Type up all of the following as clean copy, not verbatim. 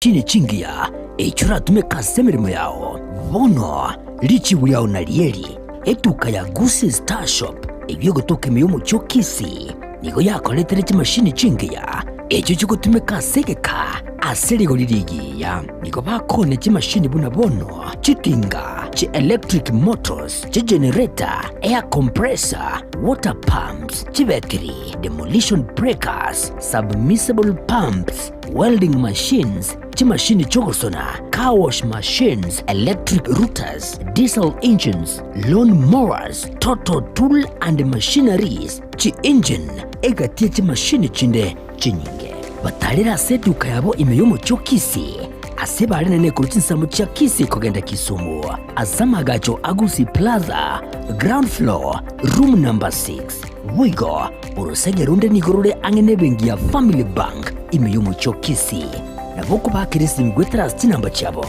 Chine chingiya echio oratumeke ase emeremo yao. Bono richibu riao narieri, Etuka ya Gusii Star Shop eyio egotoka ime y'omochie o Kisii nigo yakoretire chimashini chingiya echio chigotumeka ase egeka ase rigori rigiya. Nigo bakoonia chimashini buna bono chitinga, chi electric motors, chigenerator, air compressor, water pumps, chibetiri, demolition breakers, submersible pumps, welding machines, chimashini chi'ogosona, car wash machines, electric routers, diesel engines, lawn mowers, total tool and machineries, chi-engine, egati ye chimashini chinde chinyinge. Batarere ase eduka yabo ime y'omochie o Kisii, ase barenene korwa chinsemo chia Kisii kogenda Kisumu, ase amagacho a Gusii Plaza, ground floor, room number 6. Boigo, orosege ronde nigo rore ang'e nebenki ya Family Bank ime y'omochie o Kisii. Nabo okobakera esimi goetera ase chinamba chiabo.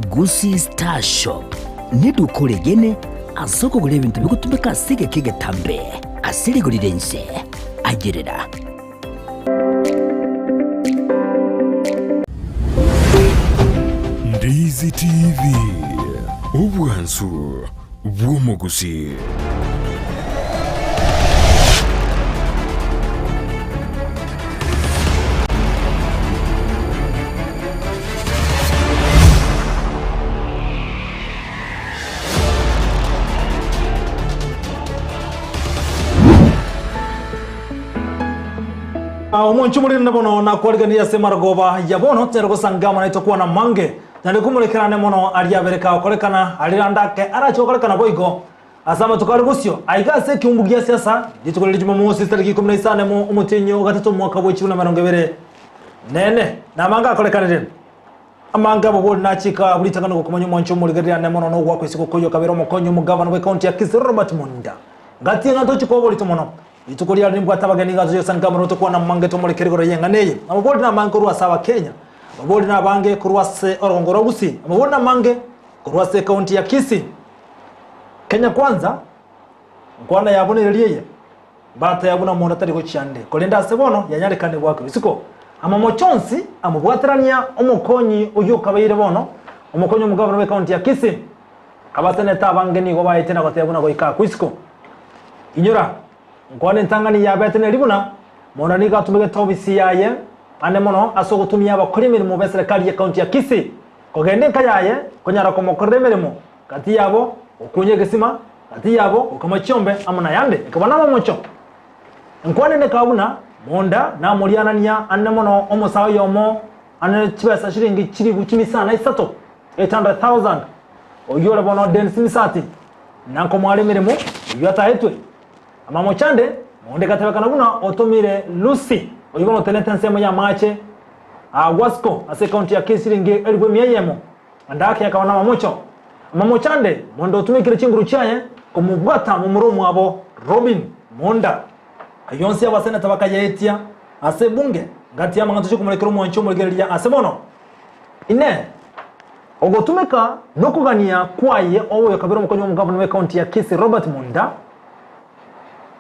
Gusii Star Shop neduka oregene ase okogora ebinto bigotumeka ase egeka egetambe ase rigori ri'ense. Ayerera. Ndizi TV, obwansu bw'omogusii. Omonche omorende bono nakwariganirie ase marogoba ya bono, tonyare gosanga amo naintwe kwana mange. Naende komorekerane mono aria abere kagokorekana, aria rande ake arache gokorekana boigo ase amatuko are bosio. Aiga ase ekeumbu gia siasa, rituko riria Jumamosi tariki ikomi na isano emo omotienyi o gatato omwaka bwe chilifu na emerongo ebere nene, namange akorekanire. Amange abobori nachika abwo ritang'ani gokomanya omwancho omorigereria ane mono nogoakwa isiko koyio kabere omokonyi omogavana bw'ecounty ya Kisii Robert Monda. Ngati eng'ana tochia koborita mono. Rituko riare nimbwate abageni iga toyosange amo notokwana amange tomorekere igoro y'eng'ana eye. Amabori namange korwa ase Abakenya. Amabori nabange korwa ase orogongo rwa Gusii. Amabori namange korwa ase ecounty ya Kisii. Kenya Kwanza, nkwana yabo nereria eye, Mbateba buna monto atari gochia ande, korende ase bono yanyarekane goakwa isiko. Amamocho onsi amobwaterania omokonyi oyio okabeire bono omokonyi omogabana bw'ecounty ya Kisii. Abaseneta abange nigo baete na goteba buna goika akwe isiko. Inyora, nkwana entang'ani yabete neri buna, Monda nigo atumegete obisi yaye ane mono ase ogotumia abakori emeremo b'eserekari y'ecounty ya Kisii kogenda enka yaye konyara komokorera emeremo gati yabo gokunya egesima, gati yabo gokama chiombe amo nayande ekaba namamocho. Enkwana ende ekaba buna, Monda namorianania ane mono omosae oyomo ane chibesa chiringi chilifu chimisana isato, 800,000, oyio ore bono Dennis Misati, na nkomoare emeremo eyio ataetwe. Amamocho ande, Monda egatebekana buna otomire Lucy, oyio bono otenenete ensemo y'amache a Wasco ase ekaunti ya Kisii chiringi elifu emia eyemo. Andake akaba namamocho. Amamocho ande, Monda otumekire chinguru chiaye komobwata momura omwabo Robin Monda. Ayio onsi abaseneta bakayaetia ase ebunge ngati y'amang'ana tochia komorekera omwanchi omorigereria ase bono. Inee! Ogotumeka nokogania kwaye oyo okabeire omokonyi bw'omogavana bw'ecounty ya Kisii Robert Monda,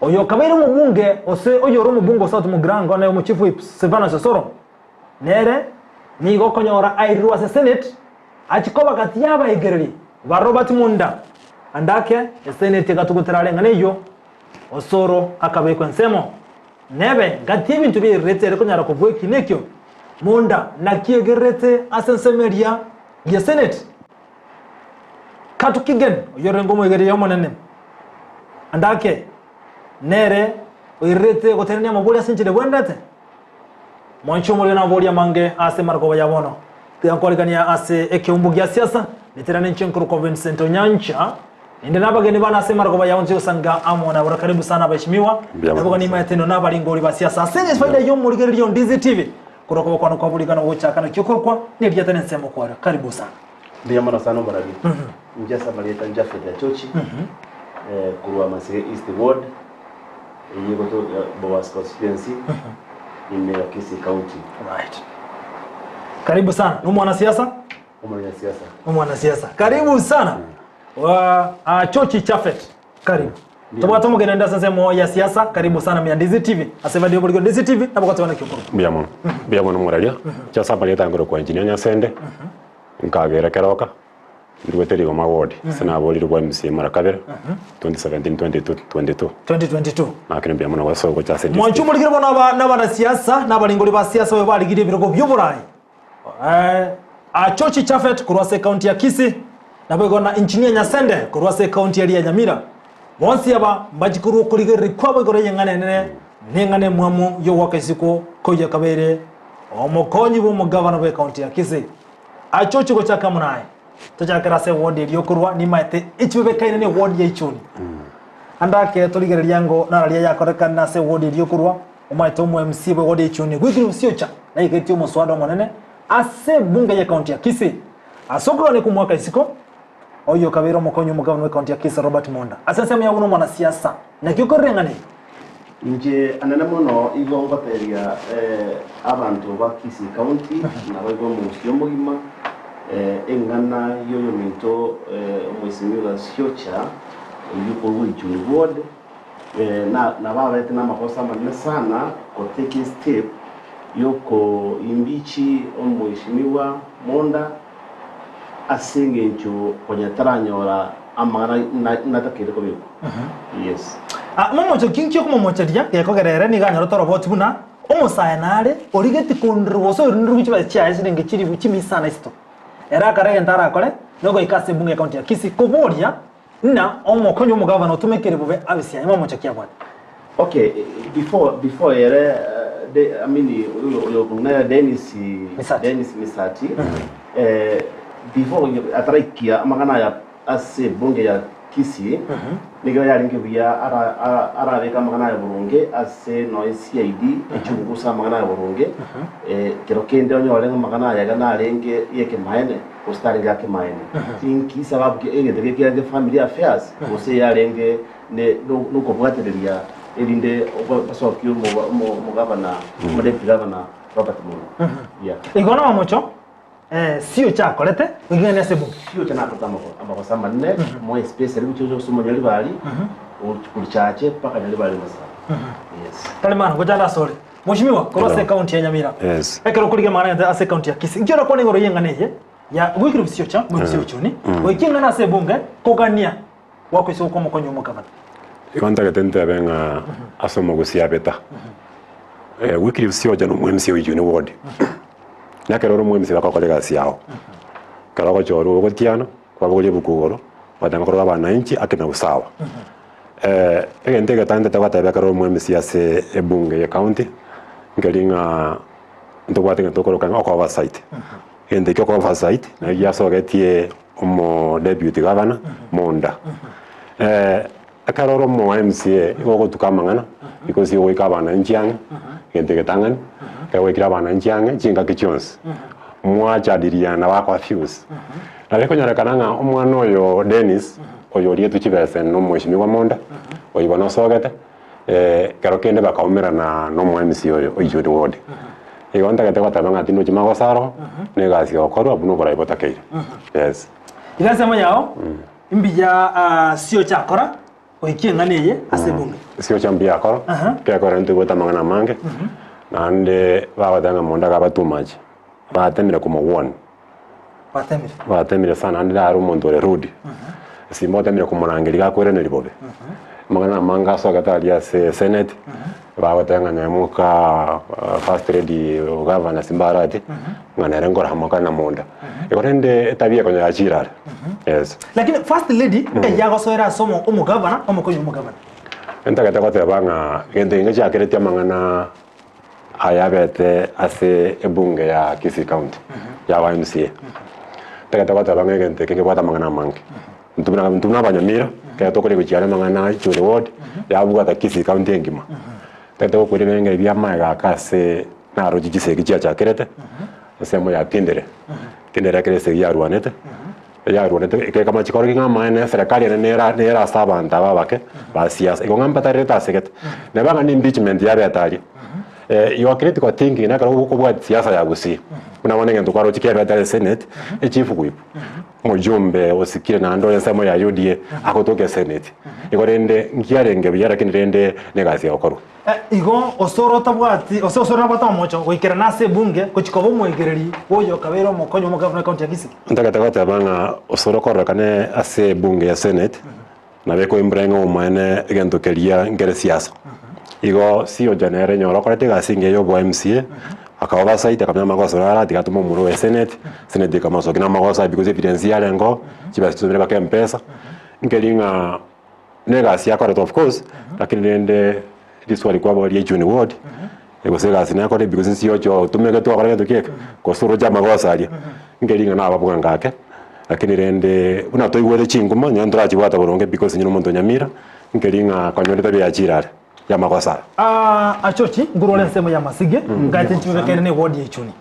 oyo okabeire omobunge ose oyore omobunge o South Mugirango naye omochief whip Silvanus Osoro, nere nigo okonyora airirwe ase Senate achie koba gati y'abaegereri ba Robert Monda. Andake eseneti egatugutera areng'ana eyio, Osoro akabekwa ensemo. Nebe gati y'ebinto biairerete ere konyara kobua eki nekio, Monda naki egererete ase ensemo eria ya Senate? Katu Kigen, oyio orenge omoigereria omonene, andake nere oirerete gotenenia amabori ase enchera ebwenerete? Mwanche omorero nabori amange ase marogoba ya bono. Tiga nkwarigania ase ekeumbu gia siasa, neterane inche nkorokwa Vincent Onyancha. Ninde nabageni bane ase marogoba yao nche gosanga amo naboro karibu sana abaheshimiwa. Mbuya Nabogo mono. nimaete ino nabaringori ba siasa ase efaida y'omorigereria o Ndizi TV. Korwa kobokwana kwa burigana gochaka nakio korokwa nerieta nensemo kware. Karibu sana. Mbuya mono sana omorabi. Inche ase amarieta Japhet Achochi, eh, korwa Masige East Ward, eyio egotoka Bomas Constituency, ime ya Kisii County. Right. Karibu sana. Ni mwanasiasa? Omwanasiasa. Omwanasiasa. Karibu sana. Wa Achochi Japhet. Karibu. Tobwate omogeni onde ase ensemo ya siasa, karibu sana Miandizi TV. Ase ebadio y'oborikori Ndizi TV, nabo goteba naki okorokwa. Mbuya mono, mbuya mono moraria. Inche amarieta nkorokwa Engineer Nyasende, nkagera Keroka, ndwete Rigoma ward, ase naborire bwa MCA mara kabere, 2017 2022. 2022. Nakire mbuya mono gose ogocha ase Mwanche district. omorikire bono aba nabanasiasa, nabaringori ba siasa oyo barigirie ebirogo bi'oborai. Achochi Chafet korwa ase ekaunti ya Kisii, naboigo na Engineer Nyasende korwa ase ekaunti eria ya Nyamira. Bonsi aba mbachie korwa okorigereria kwabo igoro y'eng'ana enene na eng'ana emwamu y'ogoaka isiko koyio akabeire omokonyi bw'omogavana bw'ekaunti ya Kisii. Achochi gochaka amo naye. Tochakere ase eward eria okorwa nimaete echibebekaine na eward ya Ichuni. Ande ake torigereria ango nararia yakorekana ase eward eria okorwa Omaete omo MC bw'ewodi ya Ichuni Wycliffe Siocha naigetie omoswada omonene ase ebunge y'ekaunti ya Kisii ase okogania kw'omwaka isiko oyio okabeire omokonyi omogavana bw'ekaunti ya Kisii Robert Monda ase ensemo ya buna omwanasiasa naki okorereng'ana eye. Inche anene mono igo ngoteebia abanto ba Kisii County naboigo omogusii omogima eng'ana y'oyominto Omwesimigwa Siocha oyio korwa Ichuni Ward. Nababete namagoso amanene sana go take a step yoko impeach omweshimiwa Monda ase engencho konya taranyora amang'ana natakeire kobekwa. Yes. Momocho ki nki okomomocheria gekogera ere nigo anyorete oroboti buna omosae nare origeti konderwa gose oirunerwe chibesa chiaye chirenge chilifu chimisana isato. Ere akare egento arakore nogoika ase ebunge ya county ya Kisii koboria Ng'a omokonyi omogabana otomekire bobe abisia aye momoche ki abwate. Okay, before before ere de, I mean oyo oyo nere Dennis Misati. Dennis Misati eh, before ataraikia amang'ana aya ase ebunge ya Kisii nigo yarenge buya ara- ara- arabeke amang'ana aya boronge ase noe CID echunguse amang'ana aya boronge eh, kero kende onyore ng'a amang'ana aya iga narenge ya ekemaene gose tarenge akemaene. Inki sababu ki egento eke kiarenge family affairs gose yarenge ne no- nokobwatereria erinde basokie omo- omo- omogavana omodeputy governor Robert Muno. Yeah. Igo nomocho sio chakorete goikigania ase ebunge. Siocha nakorete amagoso amanene more especially gochia ase omonyaribari korichache mpaka nyaribari masaba. Yes. Tari mano gochanda asore. Mweshimiwa, korwa ase ekaunti ya Nyamira, Yes. ekero okorigia amang'ana gete ase ekaunti ya Kisii, inki orakwane igoro y'eng'ana eye ya Wycliffe Siocha, Mwebisi Ochuni, goikia eng'ana ase ebunge kogania gwakoisia gokwa omokonyi omogavana? Igo ntagete ntebe ng'a ase omogusia abeta. Eh, Wycliffe Siocha no omwemisi o Ichuni ward. Na ekero ore omwemisi bakokora egasi yao. Ekero ogochorwa ogotiana, kwabogoria ebuku igoro, gwatema korora abananchi ake na usawa. Egento egetangete goteba ekero ore omwemisi ase ebunge ye county, nkeri ng'a ntobwate egento tokoroka ng'a oko oversight. Egento ekio oko oversight naki giasogetie omo deputy governor monda. Ekero ore omo MCA igo ogotuka amang'ana because igo ogoika abananchi ang'e, egento egetang'ani, ekero gwaikire abananchi ang'e chingaki chionsi, mwachadiliana bakoa views. Nabo ekonyarekana ng'a omwana oyo Dennis, oyo orietwe chibesa na omweshimiwa Monda, oyio bono osogete, ekero kende bakaumerana na omo MC oyo o Ichuni ward. Igo ntagete goteba ng'a tindi gochia magoso aro, na egasi egokorwa buna oborai botakeire. Yes. Iga ensemo yao mbuya siocha akora goikia eng'ana eye ase ebunge. Siocha mbuya akora, Aha. gekora ntoigwete amang'ana amange, naende bagoteba ng'a monda akaba too much, batemire komowuoni. Batemire. Batemire sana naende nare omonto ore rude, simba otemire komorangeria iga akoiraneria bobe. Amang'ana amange asogete aria ase senate, bagoteba ng'a nonye moka first lady governor simba arati, ng'a nere nkoramoka na monda. Igo rende etabia ekonyora yachire are, yes. Lakini first lady nkai agosoera ase omo omogavana omokonyi omogavana. Ntagete goteba ng'a egento eke ngechiakeretie amang'ana aya abete ase ebunge ya Kisii County ya ba MCA. Ntagete goteba ng'a egento eke ngebwate amang'ana amange. Intwe buna intwe buna abanyamira, ekero tokoria gochia are amang'ana a Ichuni ward, yabwata Kisii County engima. Ntagete gokoira ebirenge bia amaega aka ase naroche chisegi chiachakerete, ensemo ya Tindere. Tindere ekero esegi yarwanete, Yarwanete ekereka amachiko arokia ng'a amaene eserekari ere nera nere ase abanto aba abake ba siasa. Igo ng'a mbatarerete ase gete. Neba ng'a ne impeachment yabete aria. Your critical thinking nekero okobwati siasa ya Gusii, buna bono egento kwaroche kiabete ase senate, echief whip, omojumbe osikire naende ore ensemo ya UDA agotoka esenate. Igo rende nkiarenge buya lakini rende na egasi egokorwa. Igo osoro otabwati, gose osoro nabwate omocho goikerana ase ebunge gochia koba omoegereri bw'oyo okabeire omokonyi bw'omogavana ekaunti ya Kisii. Ntagete goteba ng'a osoro kororekane ase ebunge ya senate, Nabo ekoimbora ng'a omoene egento keria nkere siasa. Igo Sioja nere nyora okorete egasi engiya ya obo MCA, aka oversight akamanya amagoso naro tiga atome omorwe oye senate, senate ekamosokia na amagoso aye because evidence yarenge oo, chibesa chitomire mpaka mpesa, nkeri ng'a na egasi akorete of course, lakini rende riswali kwaboria Echuni ward, gose egasi nakore because nsiocha otomegete ogokora gento kieke, gose oroche amagoso aria, nkeri ng'a nababwango ake, lakini rende buna toigwete chinguma nonye ntorachibwata boronge because inye na omonto o Nyamira, nkeri ng'a konyora etabi yachire are, ya amagoso aya. Achochi nkorwa ore ensemo ya Masige, ngaete nchibebekere ne ward ya Ichuni.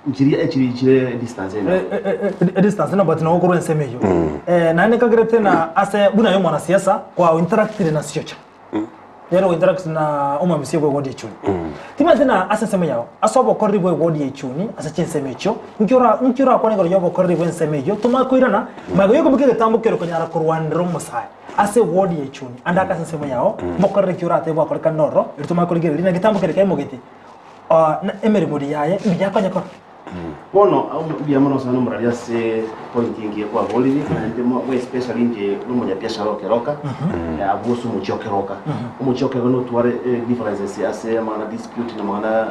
Nchiria echiri chire distance ene. Distance no but no korwa ensemo eyio. Naende nkagerete na ase buna aye omwanasiasa kwa interactire na Siocha. Nere go interact na omwemisia bwe ward ya Ichuni. Timanyeti na ase ensemo yao, ase obokoreri bwe ward ya Ichuni ase chinsemo echio, nki ora nki orakwane igoro ya obokoreri bwe ensemo eyio tomanye koirana magega yokobeka egetambo kere okonyara korwanera omosae ase ward ya Ichuni ande ake ase ensemo yao mbokoreri ki oratebe bwakorekanire ororo erio tomanye korigereria na egetambo kere kaimogeti na emeremo eria yaye mbuya akonyekora. Bono mbuya mono sana omorari ase point engiya kwaborire naende mo especially inche na omonyabiashara o Keroka abwo ase omochie o Keroka. Omochie o Keroka notware differences ase amang'ana dispute na amang'ana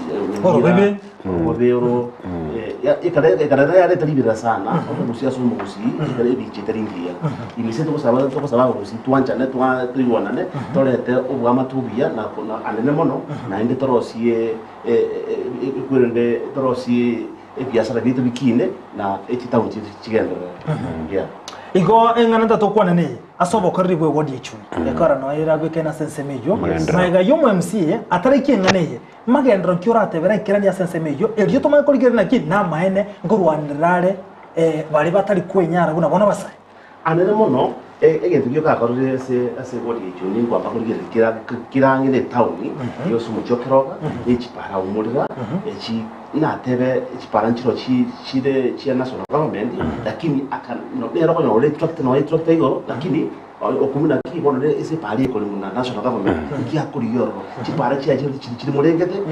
Nyamira, Orobebe. orobe oro ekare ekare yareta riberera sana omogusii ase omogusii ekero ebicha etari ngiya. Ime togosaba togosaba abagusii twanchane twa toigwanane torete oboamate obuya na na anene mono naende torosie Ekwerende torosie ebiasara biaito bikine na echitauni chiaito chigenderere. Yeah. Igo eng'ana ntatokwana neye ase obokoreri bwe ward ya Ichuni ekora noyo erabwekaine ase ensemo eyio Magenderero. magega ya omo MCA ataraikia eng'ana eye magenderero ki oratebere aikeranie ase ensemo eyio erio tomanye korigereria naki namaene nkorwanerera are eh, baria batari kwenyara buna bono abasae. Anene mono, egento gioka akorire ase ase ward ya Ichuni nkwamba korigereria kera kera ang'e na etaoni yonsi omochie o Keroka, ne chipara umorera, echi natebe chipara nchiro chi chire chia national government, lakini aka nere okonyora ore etractor nonya etractor igoro, lakini okumia naki bono rende ase epara ekoremwa na national government, nki akorigia ororo, chipara chiaye chiri chiri morengete.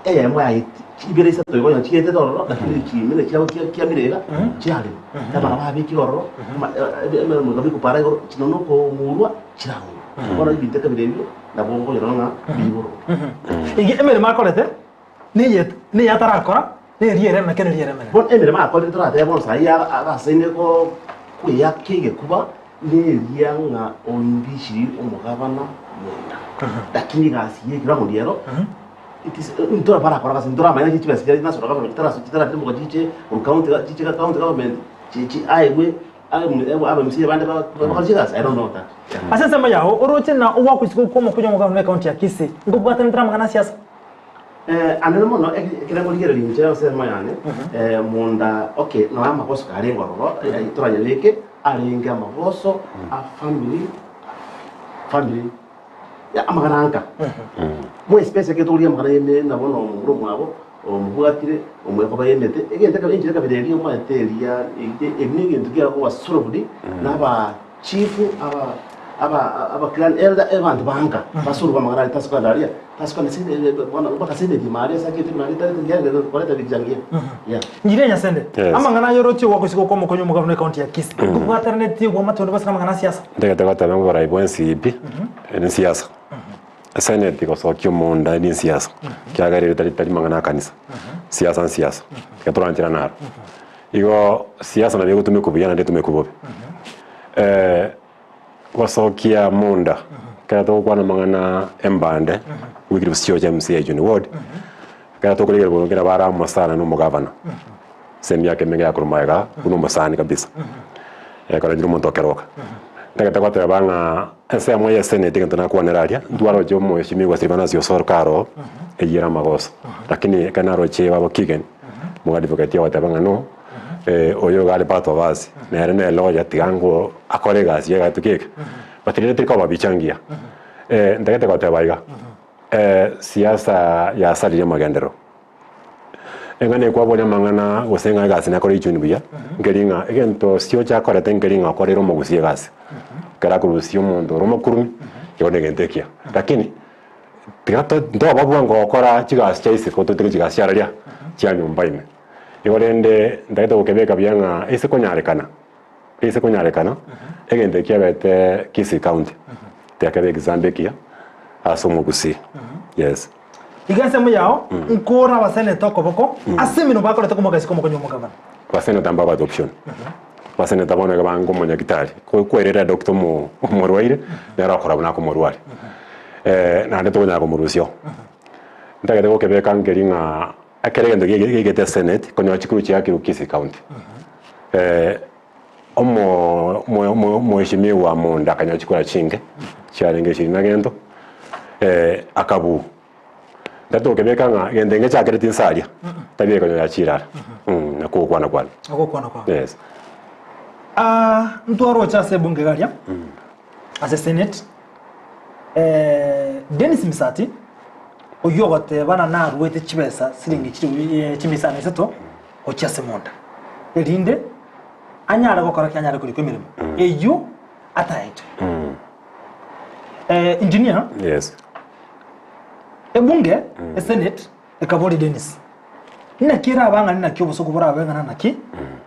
Eyemo yaye ibere isato igo onye chietete ororo, lakini chiimire chiabo chia chiamire iga, chiarema. Abana babekire ororo, ama emeremo bikopara igoro, chino nokong'urwa chirang'urwe. Bono ebinto ekabira ebio, nabo okonyora ng'a biri boronge. Ege emeremo akorete, neye neye atarakora, neri ere emeke neri ere emenene. Bono emeremo akorete toratebe bono saii agasaine ko koeyaka egekuba, neria ng'a oimbishiri omogabana monda. Lakini egasi ya ekerango riero, It is intwe barakora gasi ntoramanya naki chibesa chiria national government chitarasu chitaratimboka chiche korwa county chiche county government chi aegwe aba MCA bande bakore chigasi I don't know that. Ase ensemo yao, oroche na ogwakwisia kw'omokunya omogabane bw'ecounty ya Kisii nkobwatanete namang'ana a siasa? Anene mono ekero nkorigereria inche ase ensemo yane monda okay nonya amagoso karenge ororo toranyabeke arenge amagoso a family family Amang'ana anka. Mwesipesa ekero tokoria amang'ana y'eme na bono omomura omwabo omobwatire omwekoba y'emete egento ekebe enchera ekabere eria omanyete eria eri ne egento kiaye koba solved na aba chief aba aba aba clan elder abanto ba anka basolve amang'ana aria tasukana aria tasukana bono mpaka senate ime aria ase achete buna aria koreta bichangia yeah. Ngiria Nyasende, Yes. amang'ana aya oroche ogwakwisia gokwa omokonyi omogabane ekaunti ya Kisii, nkobwatanetie obwamate onde bwase namang'ana a siasa? Ntagete goteba oborai bwa NCP ne siasa. Senate gosokia omonda ne siasa, ekiagera ere tari tari mang'ana a kanisa, siasa nsiasa, tiga torancherane aro. Igo siasa nabo egotumekwa buya naende etumekwe bobe. Gosokia monda, ekero togokwana amang'ana embande, Wycliffe Siocha MCA Juni Ward, ekero tokorigereria bono kera bare amo sana na omogavana, ase emiaka emenge yakorwa magega, buna omosani kabisa, ekero nchire omonto okeroka. Ntagete goteba ng'a ensemo ya esenate egento nakwanera aria, ntwaroche omweshimiwa Silvanus Osoro kare oo, eyio ere amagoso, lakini ekero naroche baba Kigen, omoadvocate ogoteba ng'a no. Oyo iga are part of us, nere ne lawyer tiga ango akore egasi ye egento keke, but rende teri koba bicha ngiya. Ntagete goteba iga, Siasa yasaririe amagenderero. Eng'ana ekwaboria amang'ana gose ng'a egasi nakore ichuni buya, nkeri ng'a egento siocha akorete nkeri ng'a okoreire omogusia egasi. Ekero akorusia omonto ore omokurumi, igo na egento ekiya. Lakini, tiga to ntoba bwango gokora chigasi chia isiko totige chigasi chiararia chia nyomba ime. Igo rende ntagete gokebeka buya ng'a ase konyarekana, ase konyarekana, egento ekio kiabete Kisii County, tiakebe example ekiya ase omogusii, yes. Iga ensemo yao nkore abaseneta okoboko ase emenwa bakorete komogesia komokonya omogabana. Abaseneta mbabwate option. Abaseneta bono iga banga omonyagitari, kwerera edoctor omo omorwaire, nere okora buna akomorwaria. Naende tokonyara komorusia oo. Ntagete gokebeka nkeri ng'a ekero egento geigete esenate, konyora chikuru chiakirwe Kisii County. Omo omo omoheshimiwa monda akanyora chikura chinke, chiarenge ishirini na gento, akabuu. Ndatokebeka ng'a gento enge chakereti inse aria, tabia ekonyora yachire ara, nakwo ogokwana kwane. Ogokwana kwao. Yes. Ah, ntwaroche ase ebunge iga aria, ase senate, Dennis Misati, oyio ogoteba ng'a naruete chibesa siringi chilifu chimisano isato, gochia ase monda, erinde anyare gokora ki? Anyare korikwa emeremo eyio ataetwe. Engineer, Yes. ebunge, esenate, ekaboria Dennis, naki erabe ang'ana naki obosoku borabe ng'ana naki,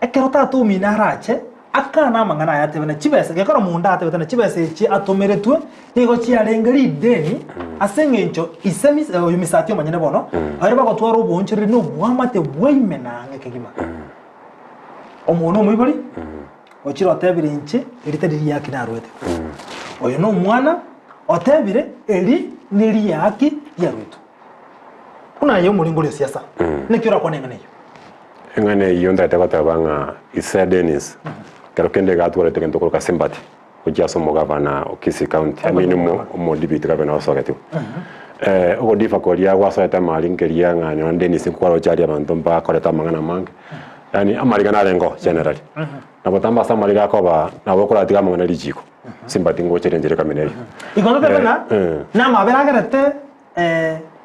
ekero tata omino arache, akane amang'ana aya atebe na chibesa, gekero monda atebete na chibesa echi atomeretwe, nigo chiarenge rideni ase eng'encho ise mis- oyo misati omonyene bono, baria bagotwara oboonchoreri na oboamate bwaime na ang'e kegima. Omwana omoibori ochire otebire inche eri tari riaki narwete. Oyo nomwana otebire eri neriaki riarwetwe. Buna aye omoringo ore siasa, naki orakwane eng'ana eyio? Eng'ana eyio ntagete goteba ng'a ise Dennis, ekero kende iga atwarete egento korwa Sympathy. Gochia ase omogavana o Kisii County, I mean omo omo deputy governor osogetigwe. Ogodifa koria gwasoete amari nkeria ng'a nonye Dennis nkwaroche aria abanto mbakorete amang'ana amange, yaani amariga narengeo generally. Na botambe ase amariga akoba nabo okoratiga amang'ana richiko, sympathy ngocha ere enchera ekamina eyio. Igo totebe ng'a namabera agerete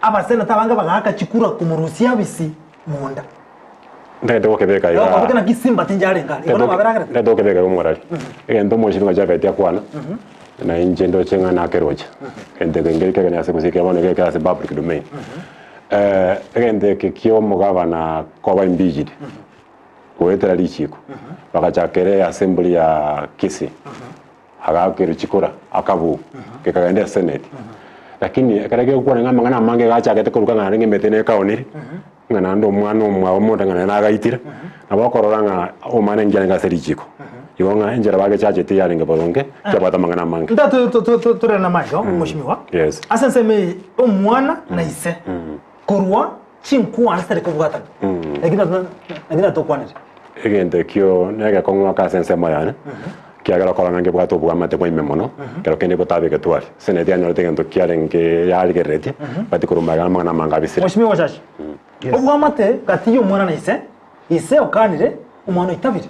abaseneta abange bagaaka chikura komorusia abisi monda. Ntagete gokebeka iga. Okoboka naki simba tinjarenge are. Igo namabera agerete. Ntagete gokebeka iga omorari. Egento omochie nigo Japhet akwana, na inche ndoche ng'a nakeroche. Egento eke nkeri kegeni ase gose bono gekere ase public domain. Egento eke kia omogabana koba impeached, goetera richiko, bagachaka ere assembly ya Kisii. Agakerwa chikura, akabua, gekagenda eseneti. Lakini ekero gegokwana ng'a amang'ana amange gachagete koruka ng'a naende emete nekaonire, ng'a naende omwana omwabo omonto ng'a naende nagaitire, nabo okorora ng'a omwana engiya arenge ase richiko. Igo ng'a enchera bagechacheti yarenge boronge, kiabwate amang'ana amange. Nta torere namaiga mheshimiwa, Yes. ase ensemo eye omwana na ise korwa chinkwana chitari kobwatana, lakini naki natokwanire. Egento ekio negekong'u ake ase ensemo yane, ekiagera okora ng'a nkebwate oboamate bwa ime mono, ekero kende botabegetwe aria. Senate yanyorete egento kiarenge yarigereretie, but korwa magega amang'ana amange abisire. Mheshimiwa Chache, oboamate gati y'omwana na ise, ise okanire, omwana oitabire.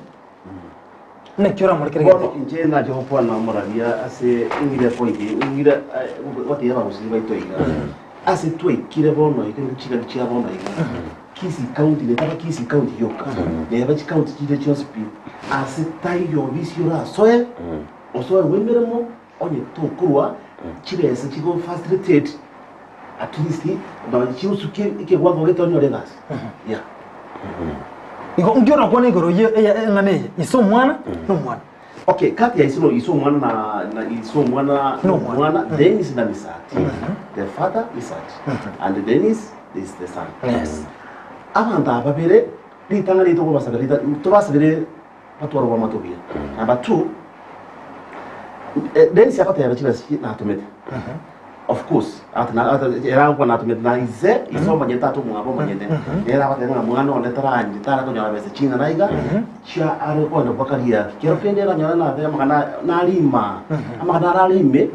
Naki oramorikere Bono gete? inche nache gokwana omoraria ase ing'ire point ing'ire gotebia abagusii baito iga, ase twaikire bono iga chingaki chia bono iga, Kisii county netaba Kisii county yoka, neba chicounty chinde chionsi pi, ase taiyo obisi orasoe, osoerwe emeremo onye tokorwa chibesa chigo facilitate at least nonye chigosukia ekewango gete onyore egasi, yeah. Igo nki orakwane igoro ye eye eng'ana eye, ise omwana na omwana? Okay, kati ya ise ise omwana na na ise omwana Na omwana. omwana Dennis na Misati. The father Misati and Dennis is the son. Yes. Abanto aba babere ritang'ani tokobasabera rita tobasabere batware obwamato obuya. Number two, eh, Dennis agoteba chibesa chi natomete. Of course, ati na ati ere agokwana natomete na ise ise omonyete tata omwabo omonyete. Nere agoteba ng'a mwana one taranyi tarakonyora besa ching'ana iga chia are kogenda mpaka riaki. Kero kende eranyore nate amang'ana narima amang'ana ararime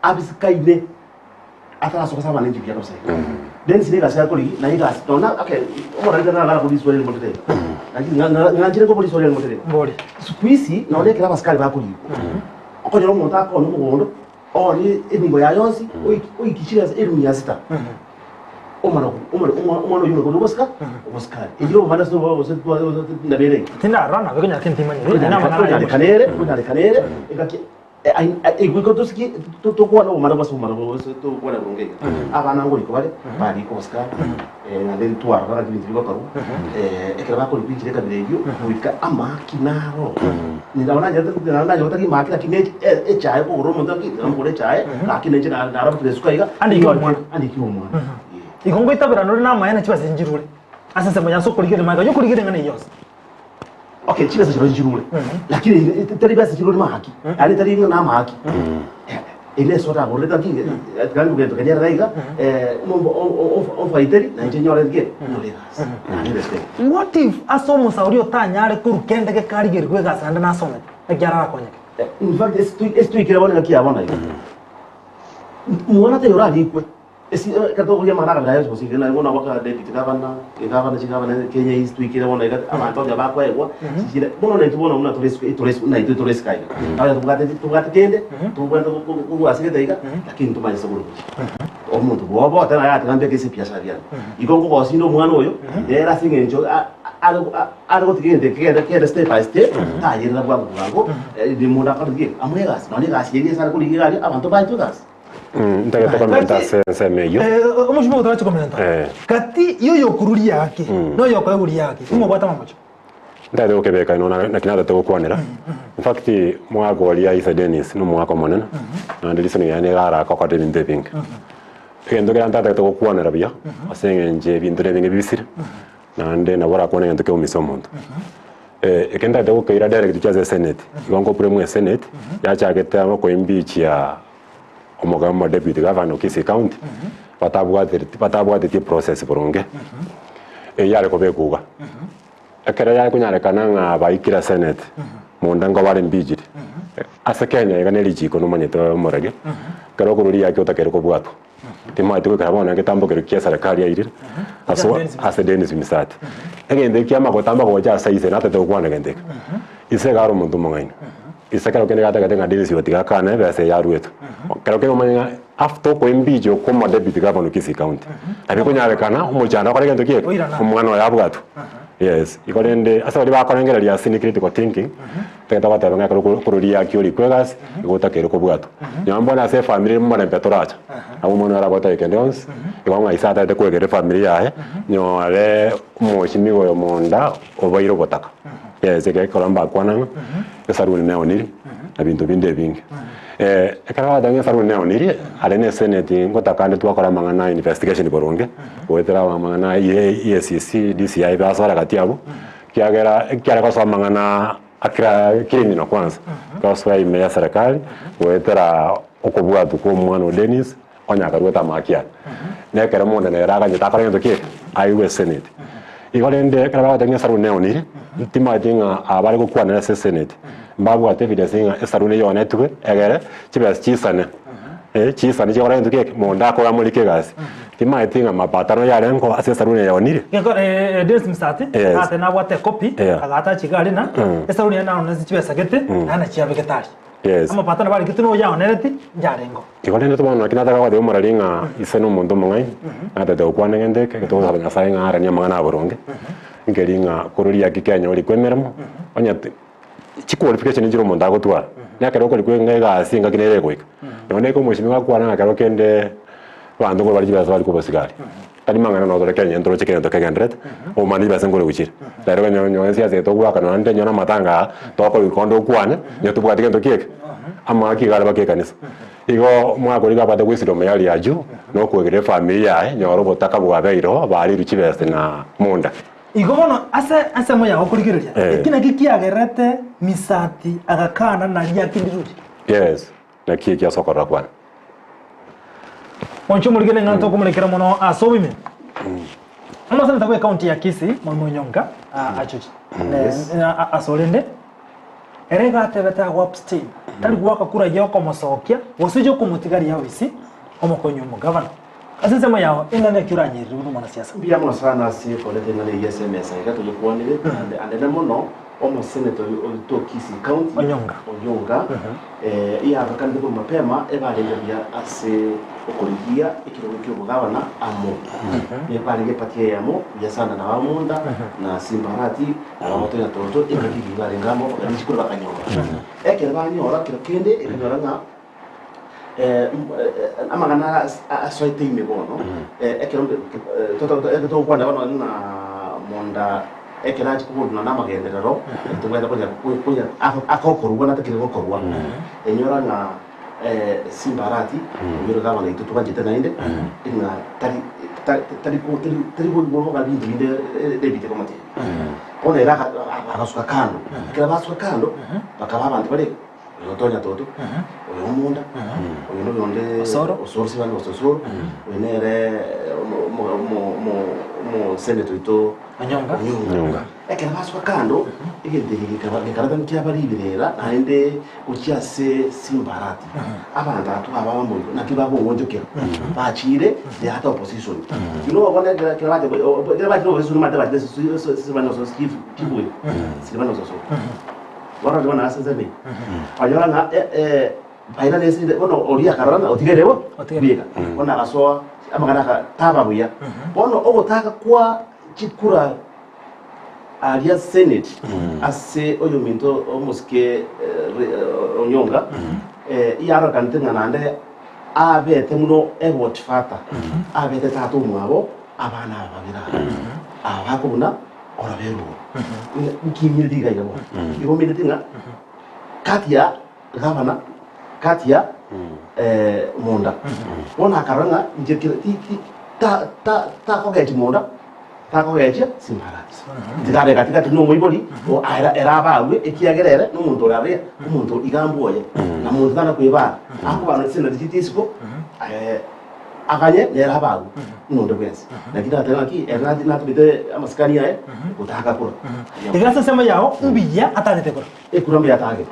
abisikaine atarasoka ase abanenchi buya kabisa iga. Dennis nigo egasi akorigia naye egasi nonya okay omorwaire naro akoria riswali erimo riria iga. Lakini ng'a- ng'a- ng'anchire nkoboria riswali erimo riria iga. Mbori. Siku hizi nonya ekero abasikari bakorikwa, okonyora omonto akoonia omogondo. Oonie emingo yaye yonsi, oikie chibesa elifu mia sita, omana omana omwana oyio omana obosika obosikari. Eyio obomani ase obo gose nabere enga. Tindarora nabe konya tintimanyiri, aya namang'ana aya Konyarekana ere, konyarekana ere, engaki goika tosiki tokwane obomani bwase obomani bwase tokwane boronge iga. Abana ngoika bare, barika obosikari, naende ntwarora naki ebinto bigokorwa, ekero bakorikwa enchera ekabira eyio, goika amaki naro. Nabo nanyarete nabo nanyora tari maki lakini ne echae okogora omonto ng'aki namogore echae gaki nainche narabokire esuka iga Andike omwana. andike omwana Igo ngoitaberana ore namaene chibesa nchirure ase ensemo ya ase okorigereria magega yokorigereria eng'ana eyio yonsi. Okay chibesa chirochio chirure lakini tari besa chirure maki yaani tari ng'a namaki Ere ase otagorete gaki gaki gento keria arara iga ofaiteri na inche nyore ki nyore egasi naende respect. What if ase omosauri otanyare korwa kende gekarigerigwa egasi naende nasomete ekiagera arakonyeke? In fact ase toikire bono engaki ya bono iga mwana taiyo orarikwe. Esi ekero tokoria amang'ana akabera aye gose naye bono abaka deputy governor, egavana chigavana Kenya East toikire bono iga abanto onye bakoegwa chichire bono naintwe bono buna tore isiko tore isiko naintwe tore isiko aiga. Onye tobwate tobwate kende tobwenerete korwa ase gete iga lakini ntomanye ase korwa gochia. Omonto bwoba oteba yaya tiga mbeke ase ebiasara biane. Igo nkogosinda omwana oyo nere ase eng'encho are are gotiga egento eke kegende kegende step by step tayerera bwango bwango rinde akore ki amoe egasi nonye egasi eria ase are korigia iga aria abanto baetwe egasi. Ntagete komenta ase ensemo eyio. Omochumba otarache komenta. Gati y'oyokoruria ake na oyokoeguria ake, ing'o obwate amamocho? Ntagete gokebeka ino naki natete gokwanera. In fact, omogaka oria Ise Dennis nomogaka omonene, naende listening yaye nigo arake okora ebinto ebinge. Egento keria ntatagete gokwanera buya, ase eng'encho ebinto nebinge bibisire, naende nabo orakwane egento keumisa omonto. Eke ntagete gokeira direct gochia ase esenate, igo nkopremwa esenate, yachagete okoimbichia omogamba deputy governor o Kisii county batabwatereti batabwatetie process boronge eyio yare kobekwa iga. Ekero yare konyarekana ng'a baikire senate monda nko bare impeached ase Kenya iga ne richiko nomanyete omoraria ekero okorwa riaki otakeire kobwatwa timanyeti goikera bono egetambo keria kia eserekari yairire aso ase Dennis Misati. Egento ekio kiamagotamba gocha ase ise natete gokwana egento eke ise iga are omonto omong'aini. Ise ekero kende gatagete ng'a Dennis oyo tiga akane ebesa eye aruetwe. Ekero kende omanye ng'a after okoimpeach okwo omo deputy governor o Kisii county, nabo ekonyarekana omochando akore egento ki eke? Omwana oye abwatwe. Yes, igo rende ase baria bakorengereria ase ne critical thinking, tagete goteba ng'a ekero okoruria haki orikwe egasi, igo otakeire kobwatwa. Nonye bono ase efamiri omorembe toracha, nabo omwana oyo aragote kende gionsi, igo ng'a ise atagete koegera efamiri yaye, nyore omochimiwa oyo monda obaire obotaka. Yes, ekero mbakwana ng'a. Esaruni neoniri, na binto binde ebinge. Ekero bagoteba ng'a esaruni neoniri, aria ne eseneti ngotaka ande twakora amang'ana a investigation boronge, goetera amang'ana a EACC, DCI basore gati abwo, ekiagera ekiare gosoa amang'ana a kira criminal kwanza, gosoa ime ya serikali, goetera okobwatwa kwa omwana o Dennis, onye akaruete amaki aye. Na ekero omonto nere aganyete akore gento ki eke? Aigwe eseneti. Igo rende ekero bagoteba ng'a esaruni neonire, ntimanyeti ng'a aba bare gokwanera ase eseneti, mbabwate evidence ng'a esaruni eyonetwe egere chibesa chisane, chisane chigokora gento ki eke? Monto akore amorike egasi. Timanyeti ng'a mapatano yarengo ase esaruni eyaonire. Gekora Dennis Misati Yes. ate nabwate ekopi Yeah. agata achiga aria na esaruni eye naonete chibesa gete naende nachiabegete aria. Yes. Amapatano barikete noyaonereti nyarengo. Igo rende bono naki nataka gotebia omorari ng'a ise nomonto omong'aini, natete gokwana egento eke, togosaba Nyasaye ng'a aranie amang'ana aboronge, nkeri ng'a korwa riaki Kenya orikwe emeremo, onye ti chiqualification nchire omonto agotwara, na ekero okorikwa ng'a egasi engaki nere egoika. Nonye na omosimi gakwana ng'a kero kende abanto nkorwa bare chibesa barikwe obosigari, tari mang'ana nonye tore Kenya ntoroche kera egento kegenderete, omanye chibesa nkore gochire. Rero onye onye esiasa eye togoaka nonye nonye na amatanga aa, tokorikwa onde okwane, onye tobwati gento ki eke, amaki iga are baka ekanisa. Igo omwaka oria iga abwate wisdom ya aria juu, na okoegeria efamiri yaye, nyora obotaka bwabeire oo, barirwe chibesa na munda. Igo bono ase ensemo yao okorigereria, Eh. eki nakio kiagerete Misati agakana na riaki ndiruri. Yes, naki eki ase okorora kwane. Mwanche omorigene ng'a ntokomorekera mono ase oboime. Omoseneta bwe county ya Kisii Mwalimu Onyonka achochi ase orende ere iga atebete ago abstain tari goaka kura yokomosokia gose yokomotigaria ofisi omokonyi omogavana. Ase ensemo yao eng'ana eki oranyerire buna omwanasiasa. Mbuya mono sana ase koreta eng'ana eyio ase emesa iga toyekwanire, ande anene mono. Omosenator oyo oito o Kisii County, Onyonga. Onyonga, yarorekanete korwa mapema ebarenge buya ase okorigia ekerogo ki'obogabana amo. Ebarenge eparty eyemo buya sana na Bamunda na Simba Arati na Bagotonya Toto engaki eyio barenge amo bakarigia chikura bakanyora. Ekero banyora kero kende ekanyora ng'a amang'ana aya asoete ime bono, ekero togokwana bono ng'a monda ekero achia koborwa na amagenderero, tobwenerete konya konya agokorwa na atakire gokorwa, enyora ng'a Simba Arati, oyio ore gavana oito twanchete naende, ng'a tari tari tari koigwa binto binde David akomotebia. Bono ere agasuka kando, ekero basuka kando, bakaba abanto bare. Oyo otonya toto, oyo omunda, oyo noyonde Osoro. Osoro sibande gose Osoro, oyo nere omoseneta oito Onyonga. Onyonga. Ekero basoka kando, egento eke gekaba gekareta nkiaba riberera naende gochia ase Simba Arati. Abanto aba twaba abamoiko naki bagoonchokera, bachire they are opposition. You know bono ekero ekero bacha ekero bachire opposition omanyete bachire Silvanus Osoro chief whip, Silvanus Osoro. Bono rirorio nase ensemo eye, okanyora ng'a baina nesire bono oria akarora ng'a otigere bo Otigere. bweka. Bono agasoa amang'ana aka taba buya. Bono ogotaka kwa chikura aria senate ase oyominto omosike Onyonga, yarorekanete ng'a naende abete buna egodfather, abete tata omwabo abana aba babere aba, aba bakobuna. Orobe rwo nkiimireti iga iga bono. Igo omineti ng'a kati ya gavana, kati ya monda. Bono akarora ng'a inche kera ti ti ta ta takogechia monda, takogechia simbarati. Tiga abe gati gati buna omoibori, o aera ere abarwe ekiagera ere na omonto ore aria, omonto iga mbwoye, na monto tana kwebara. Akobana chisemi chiria isiko. Aganye nere abe agwo buna onde bwensi. Naki nateba ng'aki, ere natubete amasikani aye gotaka kura. Iga ase ensemo yao mbuya atagete kura. Ekura mbuya atagete.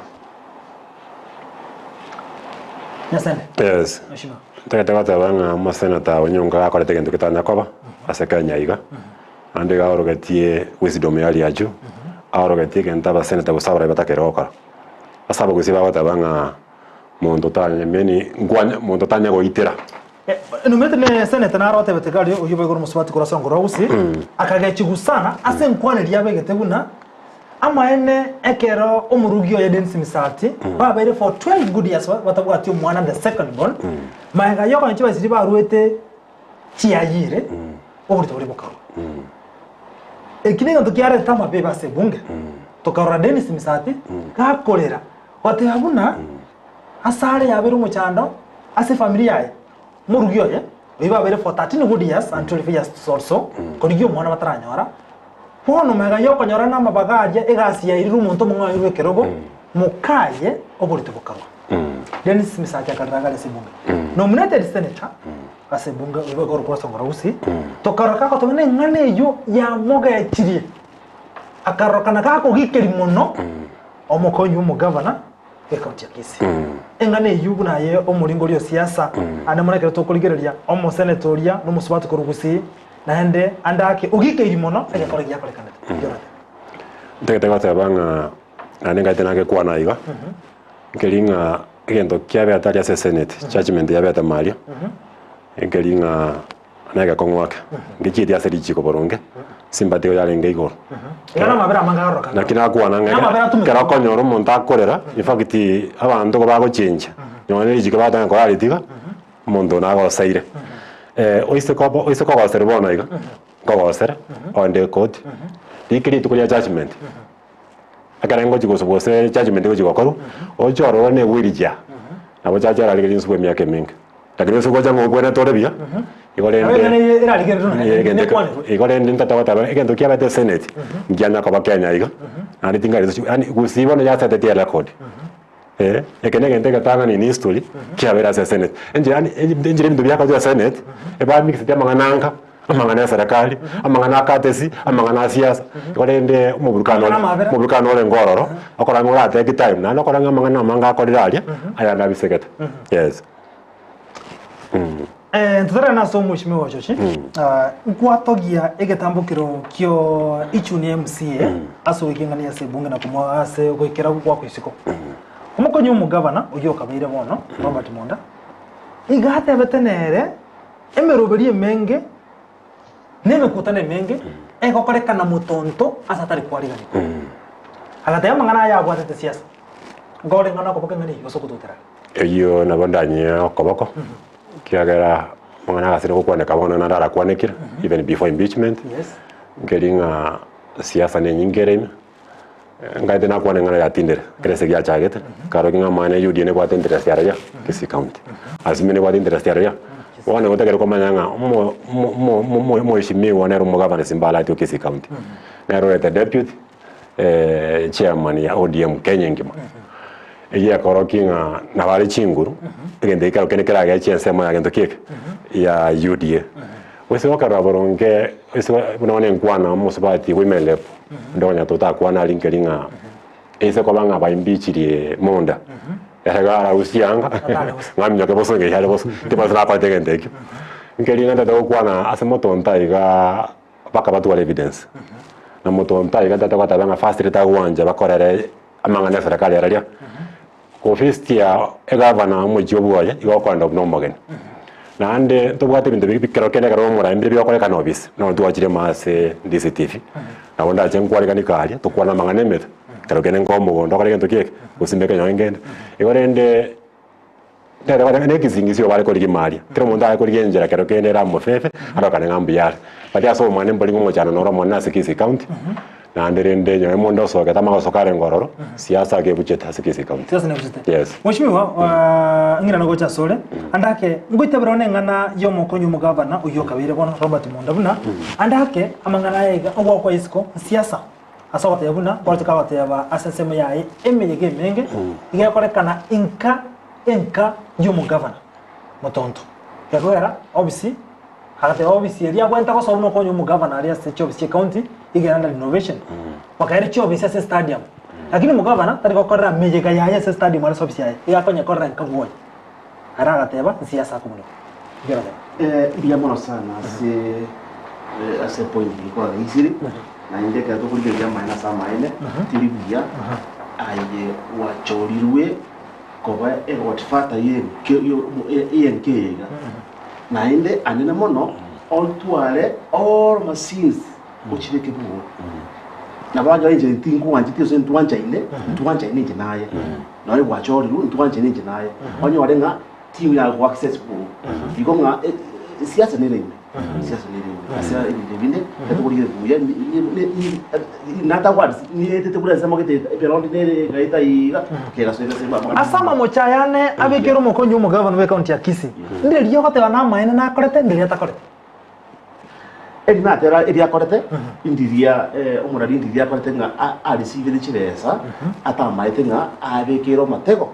Nyasende. Yes. Mheshimiwa. Ntagete goteba ng'a omoseneta Onyonka gakorete egento getanya koba ase Kenya iga, naende iga aorogetie wisdom ya riachu, aorogetie egento abaseneta gose abarai batakeire gokora. Ase abagusii bagoteba ng'a. Monto tanyameni nkwanya monto tanya goitera. Nomanyete ne senator naro otebete gari oyio boigo omosubati korwa ase ongoro gusii akagechigwa sana ase enkwana eria abegete buna amaene ekero omorugi oye Dennis Misati babeire for 12 good years batabwati omwana the second born magega yokonya chibaisiri baruete chiayire oborito boria bokarwa. Eki negento kiarete amabebe ase ebunge tokarora Dennis Misati gakorera Goteba buna asare yabeire omochando ase efamiri yaye, omorugi oye, oyio babeire for 13 good years and 12 years or so, korigia omwana bataranyora, bono magega yokonyora namabaga aria egasi yairire omonto omong'ao airwe ekerogo, mokaye oborito bokarwa. Dennis Misati akarera agare ase ebunge. Nominated senator ase ebunge oyio boigo orokwa Osongora Gusii, tokarora kagoteba ng'a eng'ana eyio yamogechirie, akarorokana gakogikeria mono. Omokonyi bw'omogavana bw'ekaunti ya Kisii. Eng'ana eyio buna aye omoringoria o siasa, ande mono ekero tokorigereria omoseneta oria na omosubati korwa Gusii, naende ande ake ogikeiri mono egekora giakorekanete. Jonathan. Ntagete goteba ng'a naende ngaete nagekwana iga, nkeri ng'a egento kiabete aria ase esenate, judgement yabete maria, nkeri ng'a Negekong'u ake, ngechieti ase richiiko boronge, simbati igo yarenge igoro. Iga namabera amange agarorokana. Naki nakwana ng'a Namabera atumeka. ekero okonyora omonto akorera, in fact abanto igo bagochencha, nonya ne richiiko batanga koraritiga, omonto oyo nagoseire. Oise koba oise kogoserwa bono iga, nkogosere, ogende ekoti, riike rituko ria judgement, ekero ngochi gosubwa gose judgement egochi gokorwa, oche ororo na ewheelchair, nabo judge ararigererie nsubwe emiaka emenge. Lakini ase ogocha ng'a obwenerete ore buya, igo rende Nabo eng'ana eye erarigererwe naende Egento eke- nekwanerwe. igo rende ntata goteba egento kiabete esenate, nkianya koba Kenya iga, naende tingari yaani gusii bono yasetetie erecord. Eh, eke na egento egetang'ani in history, kiabeire ase esenate. Enchera yaani enchera ebinto biakorwa esenate, ebamixeti amang'ana anga. Amang'ana y'eserekari, amang'ana a courtesy, amang'ana a siasa, igo rende omoburukano ore Amang'ana amabera. omoburukano orenge ororo, okora ng'a oratake time, naende okora ng'a amang'ana amange akorire aria, ayande abisegete, yes. Ntotarane ase omweshimiwa ochochi, nkwatogia egetambokero kio Ichuni MCA ase oikeng'ania ase ebunge na komoa ase goikera gwakwa isiko. Omokonyi omogavana oyio okabeire bono, Robert Monda, iga atebete nere emeroberi emenge na emekutano emenge egokorekana motonto ase atari kwariganigwa. Agateba amang'ana aya abwatete siasa, nkoreng'ana okoboko eng'ana eyio gose ogototerana. Eyio nabo ndanyie okoboko, ekiagera amang'ana agasire gokwaneka bono naende arakwanekire, even before impeachment, nkeri ng'a siasa na enyinge ere ime, Ngaete nakwana eng'ana yatindire, ekero ase giachagete, nkarokia ng'a amang'ana ya UDA nebwate interest aria Kisii County. Azimio nebwate interest aria, bono otakeire komanya ng'a omo- omo- omo- omo- omoheshimiwa nere omogavana Simba o Kisii County, nere orete deputy chairman ya ODM Kenya engima. Eyio ekorokia ng'a nabo are chinguru, egento ekero kende keragechie ensemo ya gento ki eke? Ya UDA. Gose gokarora boronge ase buna bono enkwana omosubati women rep, onde konya totakwana aria nkeri ng'a ase koba ng'a baimbichirie monda, ere iga ararusie anga ng'a aminyoke bosa onye are bosa, tibasa nakorete egento ekio. Nkeri ng'a ntagete gokwana ase motonto aigaa mpaka batware evidence, na motonto aiga ntagete goteba ng'a first tagwancha bakorere amang'ana ya serikali araria, Ofisi ya egavana omochie obwoye igo okoenda buna omogeni. Naende ntobwate ebinto bi kero kende ekero omoraia mbire biokorekana obisi, nabo twachire ime ase DCTV, nabo ndache nkwarigani karia tokwane amang'ana emete, kero kende nkoe omogondo okore egento kieke, gose mbeke nonye nkende. Igo rende nere bare na ekisingisio bare korigia aria, kera omonto are korigia enchera kero kende ere amofefe, arokane ng'a mbuya are. But ase omwane mbori ng'a omochando noro omonene ase Kisii County, Naende rende nyowe monda osogete amagoso kare ngororo, siasa akebuchete ase Kisii County. Siasa nebuchete. Yes. Mheshimiwa, uh, ng'ina nogocha asore ande ake ngoitabera one eng'ana y'omokonyi omogavana oyio okabeire bono Robert Monda buna ande ake amang'ana aya iga ogwakwa isiko siasa ase ogoteba buna nkoroche kagoteba ase ensemo yaye emeyega emenge iga ekorekana inka enka y'omogavana motonto gekogera obisi Agateba obisi eria agwenerete gosoa buna okonya omogavana aria ase chiofisi chia ecounty iga ere under renovation. Bakaira chiofisi ase estadium. Lakini omogavana tari gokorera meyega yaye ase estadium are ase ofisi yaye, iga akonyekorera nka bwoye. Ere agateba nsiasa akobunewa. Inki oratebe? Eh, mbuya mono sana ase eh, ase point eye kwagaisire naende ekero tokorigereria amaene ase amaene teri buya aye gwachorirwe koba egodfather ye enka eye iga Naende anene mono otware all machines ochibeke bwogo. Nabo anyore inche tinkwancheti gose ntwanchaine, ntwanchaine inche naye. Nonye gwachorirwe ntwanchaine inche naye. Onyore ng'a tinyara go access bwogo. Igo ng'a siasa nere ime, siasa nere ime ase ebinto ebinde tokorigereria buya natagwati nietete buna ensemo gete eperondi nere egaeta iga kegasoera ase Ase amamocho aya ane abekere omokonyi omogavana bw'ecounty ya Kisii, Ndiria ogoteba namaene nakorete, ndiria takorete. Eri natera eria akorete, indiria omorari ndiria akorete ng'a arisibire chibesa, atamaete ng'a abekeire omotego,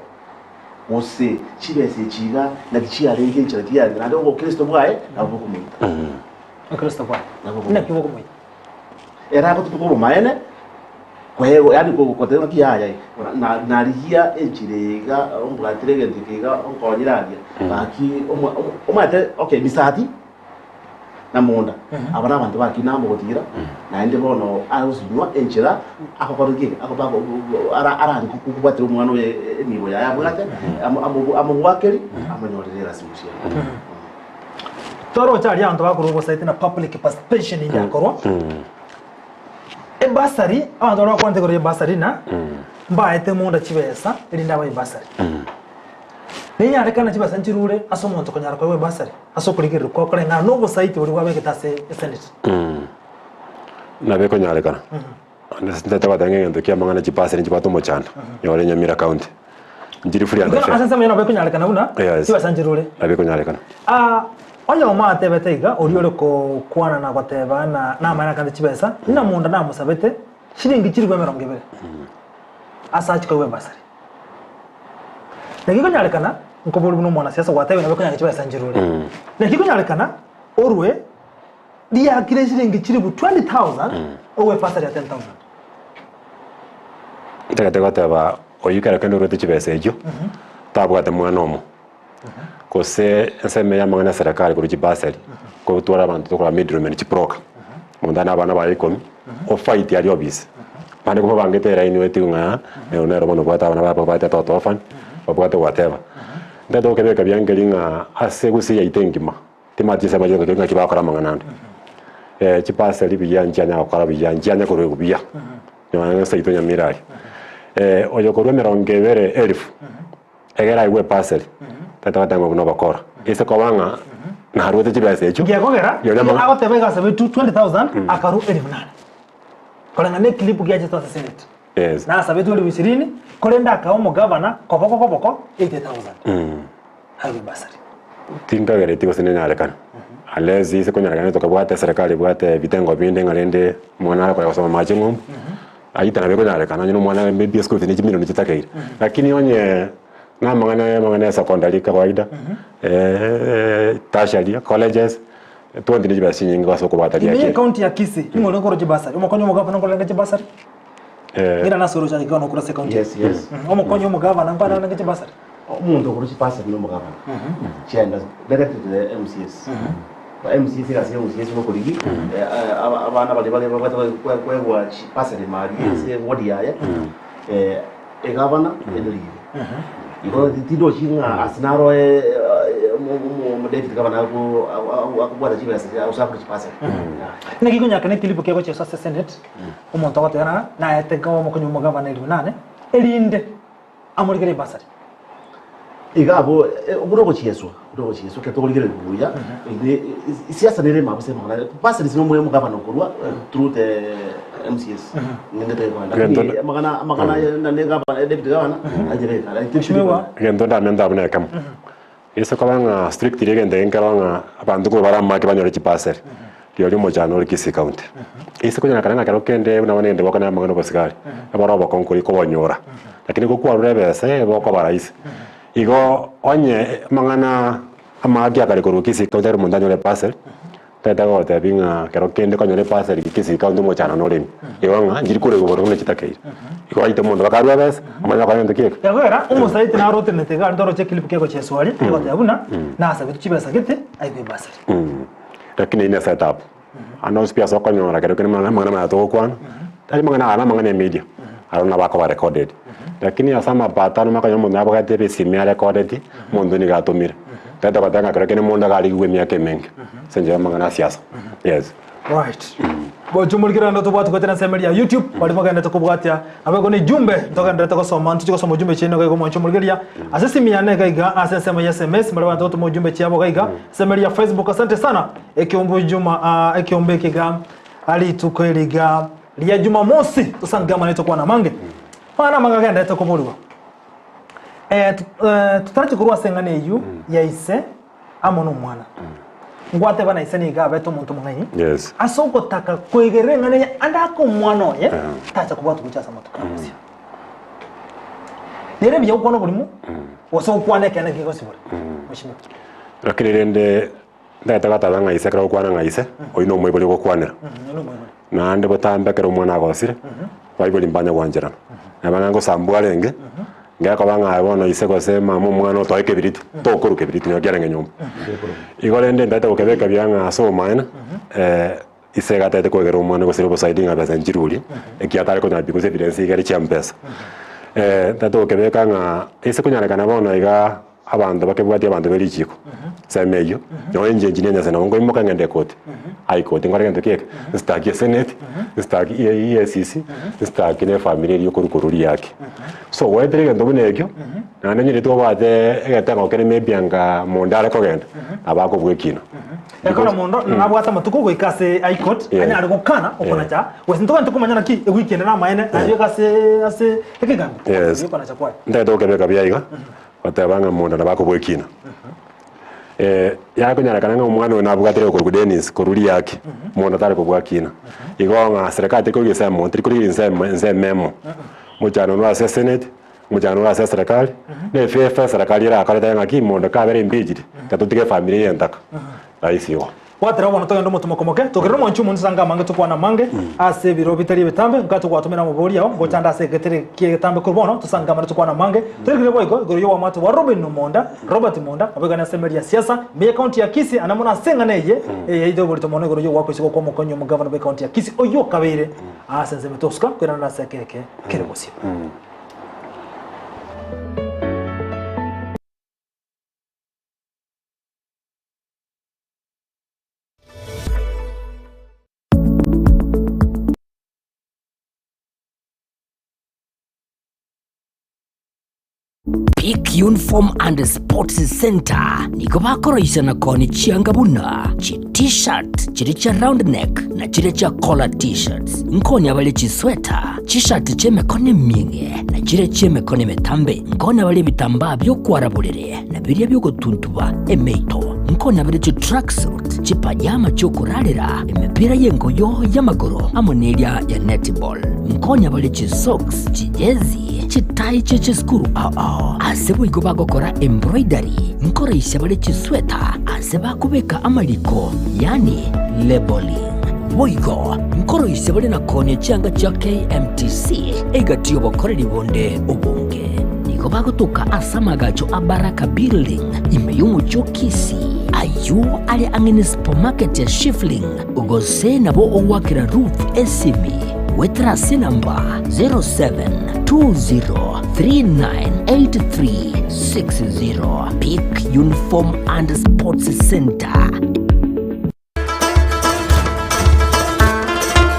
gose chibesa echi iga naki chiarenge enchera tiyarenge, naende obokristo bwaye nabo bokomoita. Obokristo bwaye Nabo bokomoita. naki bokomoita? Ere agotutuka obomaene, koegwa, yaani goteba ng'aki yaya na narigia enchera eye iga ombwatire egento eke iga onkonyire aria, gaki omwa omanyete okay misati na monda, aba na abanto bakina amo gotiira, naende bono agosinywa enchera agokora ki akoba ara arari kobwatera omwana oye enibo yaye abwate, amo amo amobwakeri amonyorere erasi gochia. Toroche aria abanto bakorwa obosaiti na public participation inyakorwa. Ebasari, abanto baria bakwanete igoro ya ebasari na mbaete monda chibesa erinde abae ebasari. Nenyarekana chibesa nchirure ase omonto konyara koegwa ebasari ase okorigereria kwa koreng'ana na obosaiti boria bwabegete ase esenate. Nabo ekonyarekana. Onde ntete goteba ng'a egento kia amang'ana chibasari nchibwate omochando, nyore Nyamira County. Nchiri free and Igo fair. ase ensemo eyio nabo ekonyarekana buna Yes. chibesa nchirure. Nabo ekonyarekana. Ah, oyomo atebete iga, oria ore kokwana na goteba ng'a namaene akante chibesa, ng'a monda namosabete chiringi chilifu emerongo ebere ase achie koigwa ebasari. Naki ekonyarekana, nkoboria buna omwanasiasa gwatebire nabo ekonyarekana chibesa nchirure. Naki ekonyarekana orwe riakire chiringi chilifu 20,000 ogwe ebasari ya 10,000. Ntagete goteba oyio kero kende orwete chibesa echio, tabwate mwana omo. gose ensemo eye amang'ana ya serikali korwa chibasari, kotwara abanto tokora middlemen chibroker, omonto aye na abana baye ikomi, ofight aria ofisi, bande kobabangete eraini oetigwe ng'a ero nero bono obwate abana baye babwate toto orphan, babwate whatever. Ntagete gokebeka buya nkeri ng'a ase gusii yaito engima, timanyeti chinsemo chionsi ngaki ng'aki bagokora amang'ana ande. Chibasari buya nchianya gokora buya, nchianya korwa buya, nonya na seito Nyamira aria. Oyo korwa emerongo ebere elfu, Ekero aigwa epaseri, tata goteba ng'a obwo nobokora. Ase koba ng'a narwete chibesa echio, Gekogera, rirorio amang'a- agoteba iga asabe tu 20,000 akarwa elifu nane. Koreng'ana ne clip giachete ase senate. Yes. Nasabetwe elifu ishirini, korende akaa omogavana koboko koboko 80,000. Arwe ebasari. Tinkagereti gose nenyarekane. Unless ase konyarekana tokabwate eserekari ebwate ebitengo binde ng'a rende omwana arakore gosoma mache ng'umbu, Aye nabo ekonyarekana onye nomwana maybe eschool fees ne chimilioni chitakeire, lakini onye na amang'ana amang'ana ya secondary kawaida tertiary, colleges, twenty ne chibesa chinyinge ase okobwata Ime ye riakeri. county ya Kisii, ning'o ore korwa chibasari? Omokonyi omogavana nkorenge chibasari? Ng'ina nase oroche aye bono okure ase county. Yes, yes. Omokonyi omogavana nkwarenge chibasari? Omonto okorwa chibasari na omogavana, chiaenda directly to the MCAs. Ba MCAs egasi ya MCAs nokorigi abana baria bare babwate koegwa chibasari maria ase eward yaye, egavana enerire. Igo tindochi ng'a ase naro omodeputy gavana akobwata chibesa gose akorwa chibasari. Naki konyaka ne clip kegocheswa ase senate, omonto agoteba ng'a naete omokonyi omogavana elifu nane, erinde amorikere ebasari. Iga abwo buna ogochieswa, buna ogochieswa ekero tokorigereria buya, siasa nere ime abwo ase amang'ana, bursary ase omoyo omogabana okorwa through the MCAs, ngende tari kogenda. Lakini amang'ana amang'ana aya na ne gavana deputy gavana, aye ekara. Mheshimiwa. Egento ndamente abwo nekemo, gese koba ng'a strictly egento eke nkero ng'a abanto korwa bare amake banyore chibasari, rirorio omochando ore Kisii County. Ase konyarekana ng'a kero kende buna bono egento gokora amang'ana obosigari, ebare obokong'u kori kobonyora, lakini gokwarure ebesa ebokoba rahisi. Igo onye amang'ana amake akare korwa Kisii County ekero omonto anyore eparcel, tari tagotebia ng'a kero kende konyora eparcel Kisii County omochando nore ime, igo ng'a nchiri korwa igoro buna chitakeire. Igo aite omonto bakarua ebesa, omanye gokora gento ki eke. Gekogera omosaiti narotenete iga aria toroche clip kegocheswa aria, egoteba buna nasabetwe chibesa gete aigwe ebasari. Lakini eyio ne set up. Ande onsi pi ase okonyora kero kende amang'ana amaya togokwana, tari mang'ana aya namang'ana emedia, aro nabo akoba recorded. Lakini ase amapatano makonyora omonto nabwate ebesimi arecordeti, omonto nigo atomire. Tari togoteba ng'a kero kende omonto iga arigigwe emiaka emenge, ase enchera y'amang'ana a siasa, yes. Right. Gocha omorikire naende tobwate goetera ensemo eria ya YouTube, baria mogenderete kobwatia. Nabo igo ne ejumbe ntogenderete gosoma, ntoche gosoma ujumbe chiaino iga iga omwanche omorigereria. Ase esimi yane iga iga ase ensemo ya SMS, baria bagenda gotoma ujumbe chiabo iga iga, ensemo eria ya Facebook, asante sana. Ekeombe ujuma, ah, ekeombe eke iga rituko eri iga ria Jumamosi, tosange amo naintwe kwana amange. Amang'ana amange agenderete koborigwa. Eh, eh, totarachi korwa ase eng'ana eyio ya ise amo nomwana. Ngwateba na ise nigo abete omonto omong'aini, Yes. ase ogotaka koigerera eng'ana eye ande ake omwana oye, tacha kobwatwa gochia ase amatuko a bosio. Nere buya gokwana oborimo, gose gokwana ekeene kegosibore. Mheshimiwa. Lakini rende ntagete goteba ng'a ise ekero ogokwana ng'a ise, oyio na omoibori ogokwanera. Oyio na omoibori. Naende botambe ekero omwana agosire, baibori mbanya gwancherana. Neba ng'a ngosambwa arenge, ngekoba ng'a aye bono ise gose mama omwana otoe ekebiriti, tokorwa kebiriti nonye kiarenge nyomba. Igo rende ntagete gokebeka buya ng'a ase obomaene, ise iga atagete koegera omwana gose obosaidi ng'a besa nchirurie, ekiagera atare konyora pi gose evidence iga ere chia mpesa. Ntagete gokebeka ng'a ase konyarekana bono igaa. Abanto bakebwatia abanto be richiiko, ensemo eyio, nonye inche engineer Nyasae nabo nkoimoka ngende ekoti, High Court, nkore gento ki eke? Nsitaki esenate, nsitaki EACC, nsitaki na efamiri eria okorwa korwa riaki. So goetera egento buna ekio, naende onye riria tobwate egetengo kere maybe anga monda are kogenda, nabo akobua ekina. Ekero omonto nabwate amatuko goika ase High Court, anyare gokana okonacha, gose ntoganyete komanya naki ewiki ende namaene, naye ase ase ekegambi, okonacha kwaye. Ntagete gokebeka buya iga, Goteba ng'a monda nabo akobua ekina. Yakonyarekana ng'a omwana oyo nabwatire okorokwa Dennis korwa riaki, monda tari kobua kina. Igo ng'a serikali teri korigia ensemo, teri korigia ensemo ensemo emo. Mochando ore ase esenate, mochando ore ase eserekari, na efefa eserekari erakorete ng'aki monda kabere impeached, tiga totige efamiri eye entaka. Rahisi igo. Bwatera bono togende omotumo komoke, tokerere omwanchi omonto sange amange tokwane amange ase ebiro bitari ebitambe, nka togwatomera amabori ao ngochande ase egetere ki'egetambe korwa bono tosange amare tokwane amange, torikire boigo igoro y'oboamate bwa Reuben Omonda, Robert Monda, naboigo ase emeri ya siasa, ime y'ecounty ya Kisii, ande mono ase eng'ana eye eyaito y'oborito mono igoro y'ogoakwa isiko kw'omokonyi omogavana bw'ecounty ya Kisii oyio okabeire ase ensemo tosuka koirana ase ekeke kere bosio. Peak Uniform and Sports Centre nigo bakoroisana koni chianga buna chi T-shirt chiria chia round neck na chiria chia collar T-shirts. Nkonya bare chisweta, chishati chi'emekono emieng'e na chiria chi'emekono emetambe. Nkonya bare ebitambaa bi'okwara borere na biria bi'ogotuntuba emeito. Nkonya bare chitracksuit, chipajama chi'okorarera, emepira y'engoyo y'amagoro amo neria ya netball. Nkonya bare chisocks, chijezi, chitai chie chisukuru ao ao. Ase boigo bagokora embroidery, nkoraisia bare chisweta ase bakobeka amariko, yaani labelling. Boigo nkoroisia bare na koonia chianga chia KMTC egati y'obokoreri bonde obonge. Nigo bagotoka ase amagacho a Baraka Building ime y'omochie o Kisii, ayio are ang'e ne supermarket ya Shifling, gose nabo ogoakera Ruth esimi goetera ase enamba 0720398360. Peak Uniform and Sports Centre.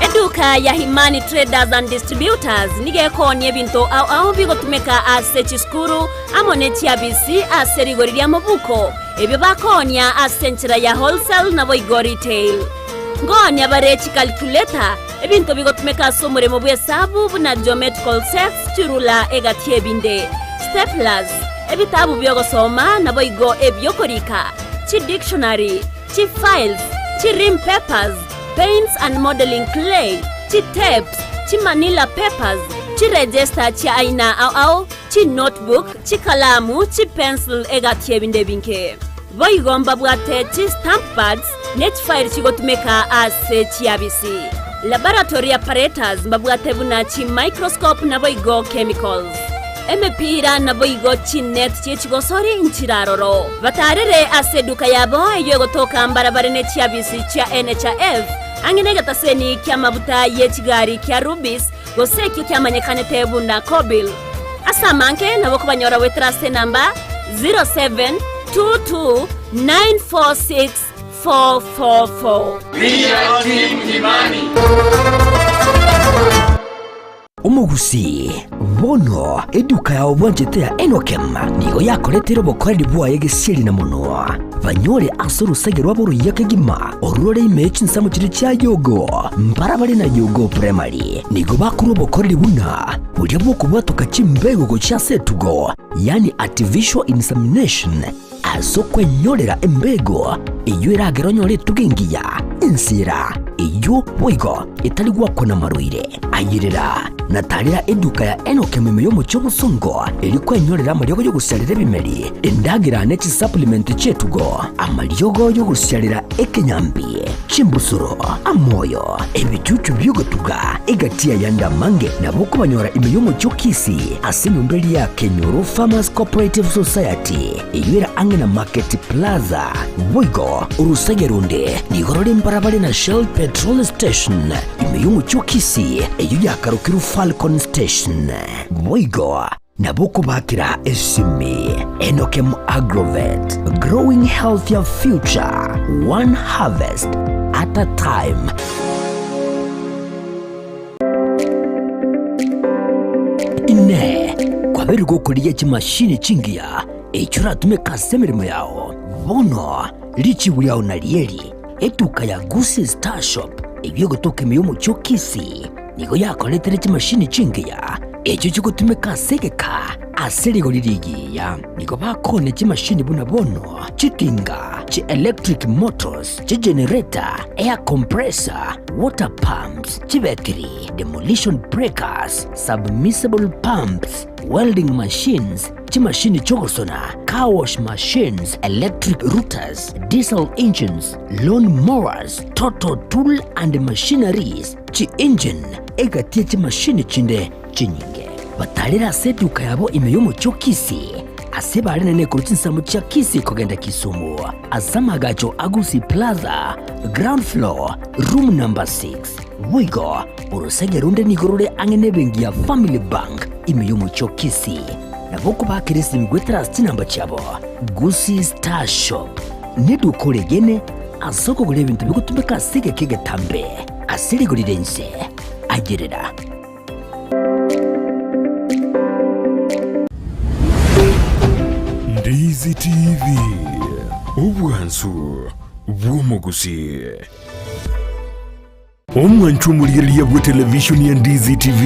Eduka ya Himani Traders and Distributors nigo ekoonia ebinto ao ao bigotumeka ase chisukuru amo ne chiabisi ase rigori ri'amabuko, ebio bakoonia ase enchera ya wholesale naboigo retail. Nkoonia bare chicalculator, ebinto bigotumeka ase omoremo bw'esabu buna geometrical sets, chirula egati ebinde, staplers, ebitabu bi'ogosoma naboigo ebi'okorika, chidictionary, chi-files, chi-rim papers, paints and modelling clay, chi-tapes, chi-manila papers, chi-register chia aina ao ao, chi-notebook, chikalamu, chi-pencil egati ebinde ebinge. Boigo mbabwate chi-stamp pads ne chifairi chigotumeka ase chiabisi. Laboratory apparatus mbabwate buna chi-microscope naboigo chemicals. Emepira naboigo chinet chi'echigosori nchiraroro. Batarere ase eduka yabo eyio egotoka mbarabare ne chiabisi chia NHIF, ang'e negetaseni ki'amabuta ye chigari kia Rubis, gose ekio kiamanyekanete buna Kobil. Ase amange nabo okobanyora goetera ase enamba 0722946444. Omogusii, bono eduka yao bwanchete ya Enokem nigo yakoretire obokoreri bwaye gesieri na monwa, banyore ase orosege rwabo oruya kegima, orure ime ye chinsemo chiria chia Yogo, mbarabare na Yogo Primary. Nigo bakorwa obokoreri buna boria bw'okobwatoka chimbego gochia ase etugo, yaani artificial insemination, Ase okwenyorera embego eyio eragere onyore etugo engiya, ensira eyio boigo etari gwakwa namarwaire. Ayerera na tarera eduka ya Enock ime y'omochie obosongo erio kwenyorera amariogo y'ogosiarera ebimeri, endagera ne chisupplement chi'etugo, amariogo y'ogosiarera ekenyambi, chimbusuro, amoyo, ebichuchu bi'ogotuga, egati y'ayande amange nabo okobanyora ime y'omochie o Kisii ase enyomba eria ya Kenyoro Farmers Cooperative Society eyio ere ang'e na Market Plaza. Boigo orosege ronde nigo rore mbarabare na Shell Petrol Station ime y'omochie o Kisii eyio yakarokirwe Falcon Station. Boigo nabo okobakera esimi Enokem Agrovet, growing healthier future, one harvest at a time. Inee! Kwabeire gokorigia chimashini chingiya echio oratumeke ase emeremo yao? Bono richibu riao narieri, Etuka ya Gusii Star Shop eyio egotoka ime y'omochie o Kisii nigo yakoretire chimashini chingiya echio chigotumeka ase egeka ase rigori rigiya. Nigo bakoonia chimashini buna bono chitinga, chi electric motors, chigenerator, air compressor, water pumps, chibetiri, demolition breakers, submersible pumps, welding machines, Chimashini chi'ogosona, car wash machines, electric routers, diesel engines, lawn mowers, total tool and machineries, chi-engine, egati ye chimashini chinde chinyinge. Batarire ase eduka yabo ime y'omochie o Kisii, ase barenene korwa chinsemo chia Kisii kogenda Kisumu, ase amagacho a Gusii Plaza, ground floor, room number 6. Boigo, orosege ronde nigo rore ang'e nebenki ya Family Bank ime y'omochie o Kisii. Nabo okobakera esimi goetera ase chinamba chiabo, Gusii Star Shop neduka oregene ase okogora ebinto bigotumeka ase egeka egetambe ase rigori ri'ense. Ayerera. Ndizi TV, obwansu bw'omogusii. Omwanchwa omorigereria bw'etelevishoni ya Ndizi TV,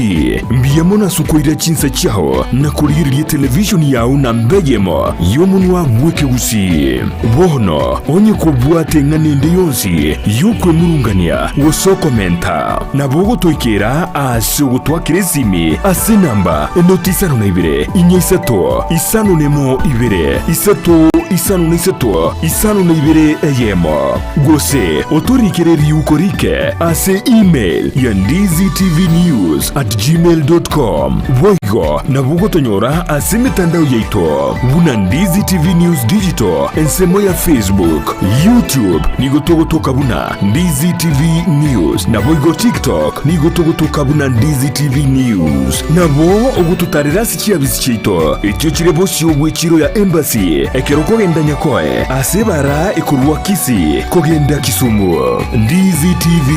mbuya mono ase okoira chinsa chiao na korigereria etelevishoni yao namba eyemo y'omonwa bw'ekegusii. Bono, onye kobwate eng'ana ende yonsi y'okwemurungania gose okomenta, nabo ogotoikera ase ogotwakera esimi ase enamba enoti isano na ibere, inya isato, isano nemo ibere, isato isano na isato, isano na ibere eyemo. Gose otorikere riuko rike ase email ya ndizitvnews@gmail.com. Boigo nabo ogotonyora ase emetandao yaito buna Ndizi TV News Digital ensemo ya Facebook, YouTube nigo togotoka buna Ndizi TV News, naboigo TikTok nigo togotoka buna Ndizi TV News. Nabo ogototarera ase chiabisi chiaito echio chire bosio bw'echiro ya Embassy ekero okogenda Nyakoe ase ebara ekorwa Kisii kogenda Kisumu. Ndizi TV,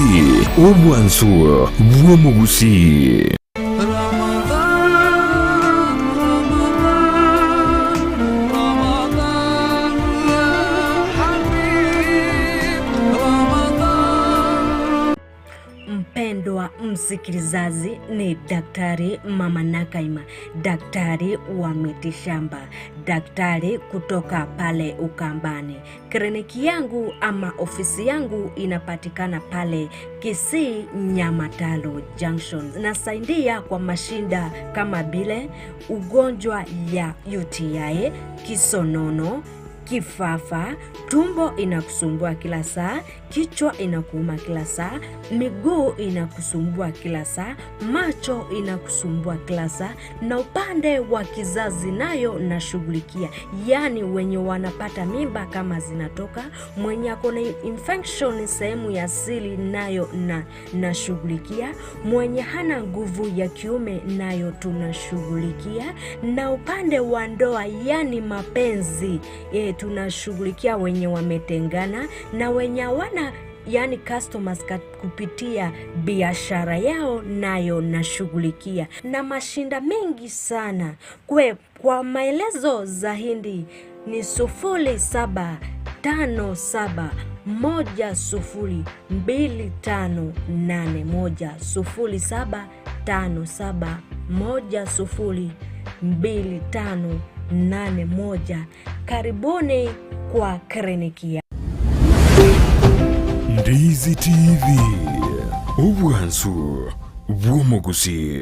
obwansu bw'omogusii. Mpendwa msikilizaji, ni Daktari Mama Nakaima, daktari wa mitishamba, daktari kutoka pale Ukambani. Kliniki yangu ama ofisi yangu inapatikana pale Kisii Nyamataro Junction. Nasaidia kwa mashinda kama vile ugonjwa ya UTI, kisonono, kifafa, tumbo inakusumbua kila saa, kichwa inakuuma kila saa, miguu inakusumbua kila saa, macho inakusumbua kila saa, na upande wa kizazi nayo nashughulikia, yaani wenye wanapata mimba kama zinatoka, mwenye ako na infection sehemu ya siri nayo na nashughulikia, mwenye hana nguvu ya kiume nayo tunashughulikia, na upande wa ndoa yani mapenzi e, tunashughulikia wenye wametengana na wenye hawana yani customers kupitia biashara yao nayo nashughulikia, na mashinda mengi sana kwe. Kwa maelezo zaidi ni 0757102581, 0757102581. Karibuni kwa kliniki ya Ndizi TV, obwansu bw'omogusii.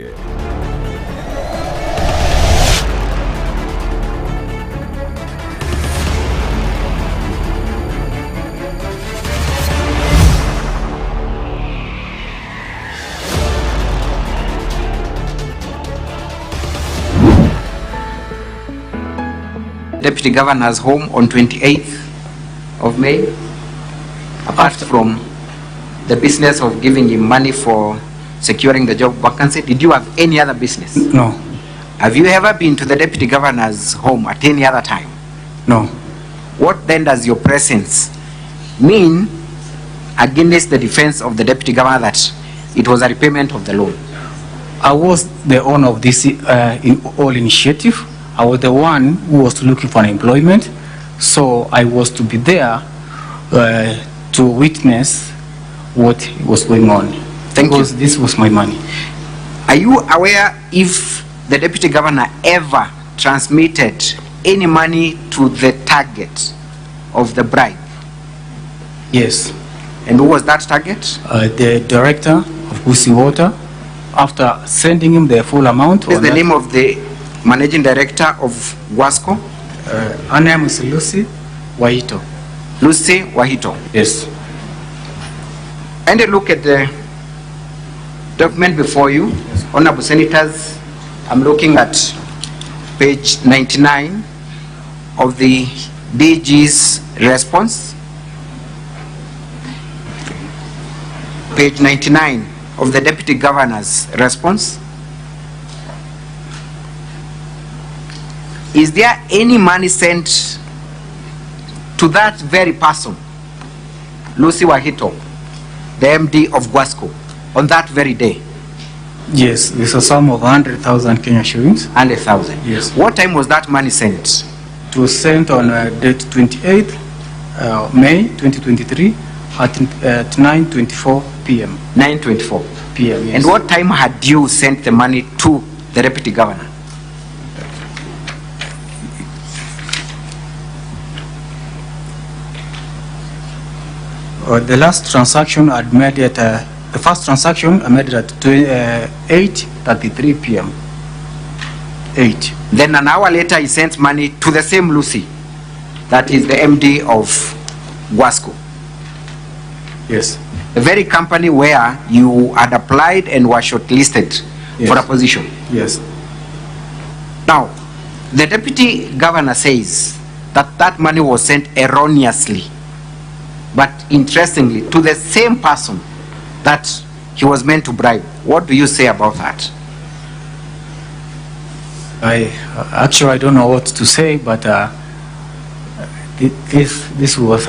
Deputy Governor's home on 28th of May, apart from the business of giving him money for securing the job vacancy, did you have any other business? No. Have you ever been to the Deputy Governor's home at any other time? No. What then does your presence mean against the defense of the Deputy Governor that it was a repayment of the loan? I was the owner of this in all initiative. I was the one who was looking for an employment, so I was to be there to witness what was going on. Thank you. Because this was my money. Are you aware if the Deputy Governor ever transmitted any money to the target of the bribe? Yes. And who was that target? The director of Gusii Water, after sending him the full amount. What is on the that name of the managing director of Guasco? Her name is Lucy Waito. Lucy Wahito. Yes. And a look at the document before you. Yes. Honorable Senators, I'm looking at page 99 of the DG's response. Page 99 of the Deputy Governor's response. Is there any money sent to that very person, Lucy Wahito, the MD of Guasco, on that very day? Yes, there's a sum of 100,000 Kenya shillings. 100,000? Yes. What time was that money sent? It was sent on date 28th May 2023 at 9:24 p.m. 9:24 p.m. Yes. And what time had you sent the money to the deputy governor? The last transaction I'd made at the first transaction I made it at 8:33 p.m. 8. Then an hour later he sent money to the same Lucy, that is the MD of Guasco. Yes. The very company where you had applied and were shortlisted Yes. for a position. Yes. Now, the deputy governor says that that money was sent erroneously, but interestingly, to the same person that he was meant to bribe. What do you say about that? I actually I don't know what to say, but this was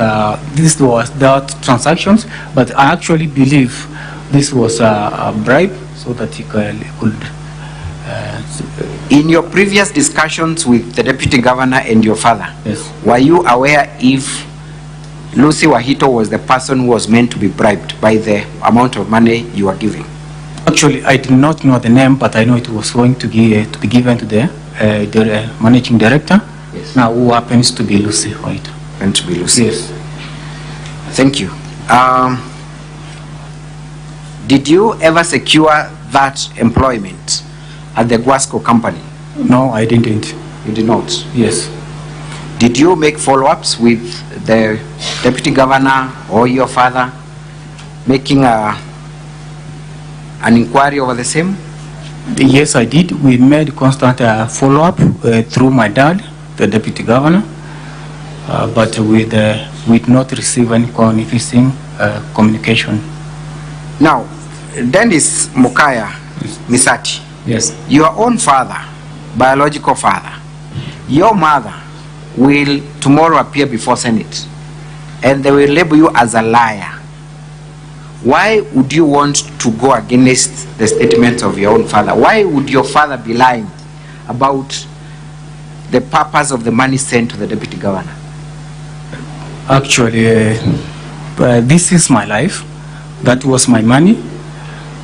that transactions. But I actually believe this was a bribe so that he could. In your previous discussions with the deputy governor and your father, Yes. were you aware if Lucy Wahito was the person who was meant to be bribed by the amount of money you were giving? Actually, I did not know the name, but I know it was going to be given to the managing director. Yes. Now, who happens to be Lucy Wahito? Meant to be Lucy. Yes. Thank you. Did you ever secure that employment at the Guasco company? No, I didn't. You did not? Yes. Did you make follow-ups with the deputy governor or your father, making an inquiry over the same? Yes, I did. We made constant follow-up through my dad, the deputy governor, but we did not receive any convincing communication. Now, Dennis Mokaya Yes. Misati, Yes. Your own father, biological father, your mother will tomorrow appear before Senate and they will label you as a liar. Why would you want to go against the statements of your own father? Why would your father be lying about the purpose of the money sent to the deputy governor? Actually, this is my life. That was my money.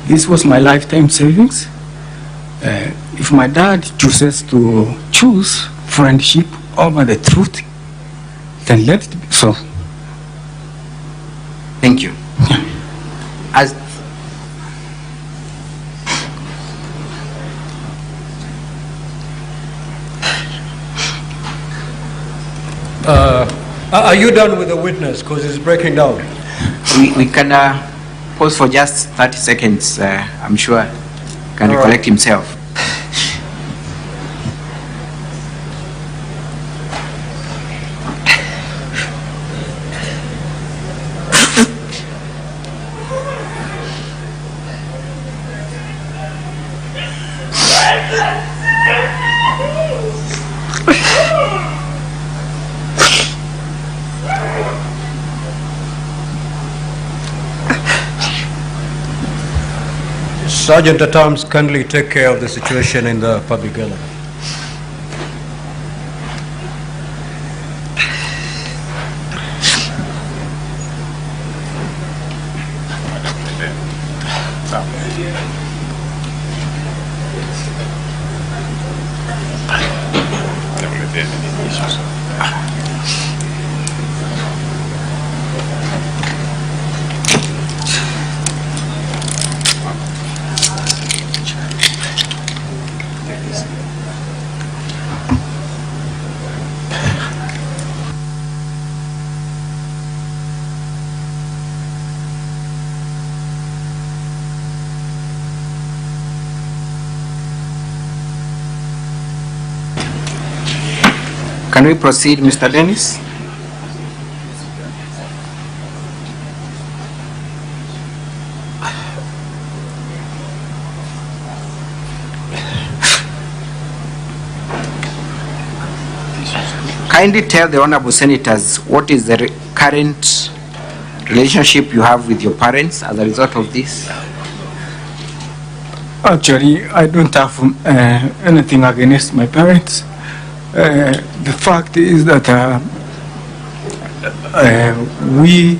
This was my lifetime savings. If my dad chooses to choose friendship over the truth, then let it be so. Thank you. As Are you done with the witness? Because it's breaking down. We can pause for just 30 seconds. I'm sure he can All right. recollect himself. Sergeant at Arms, kindly take care of the situation in the public gallery. Can we proceed, Mr. Dennis? Kindly tell the honorable senators what is the re- current relationship you have with your parents as a result of this. Actually, I don't have uh, anything against my parents. Uh, the fact is that uh, uh, we,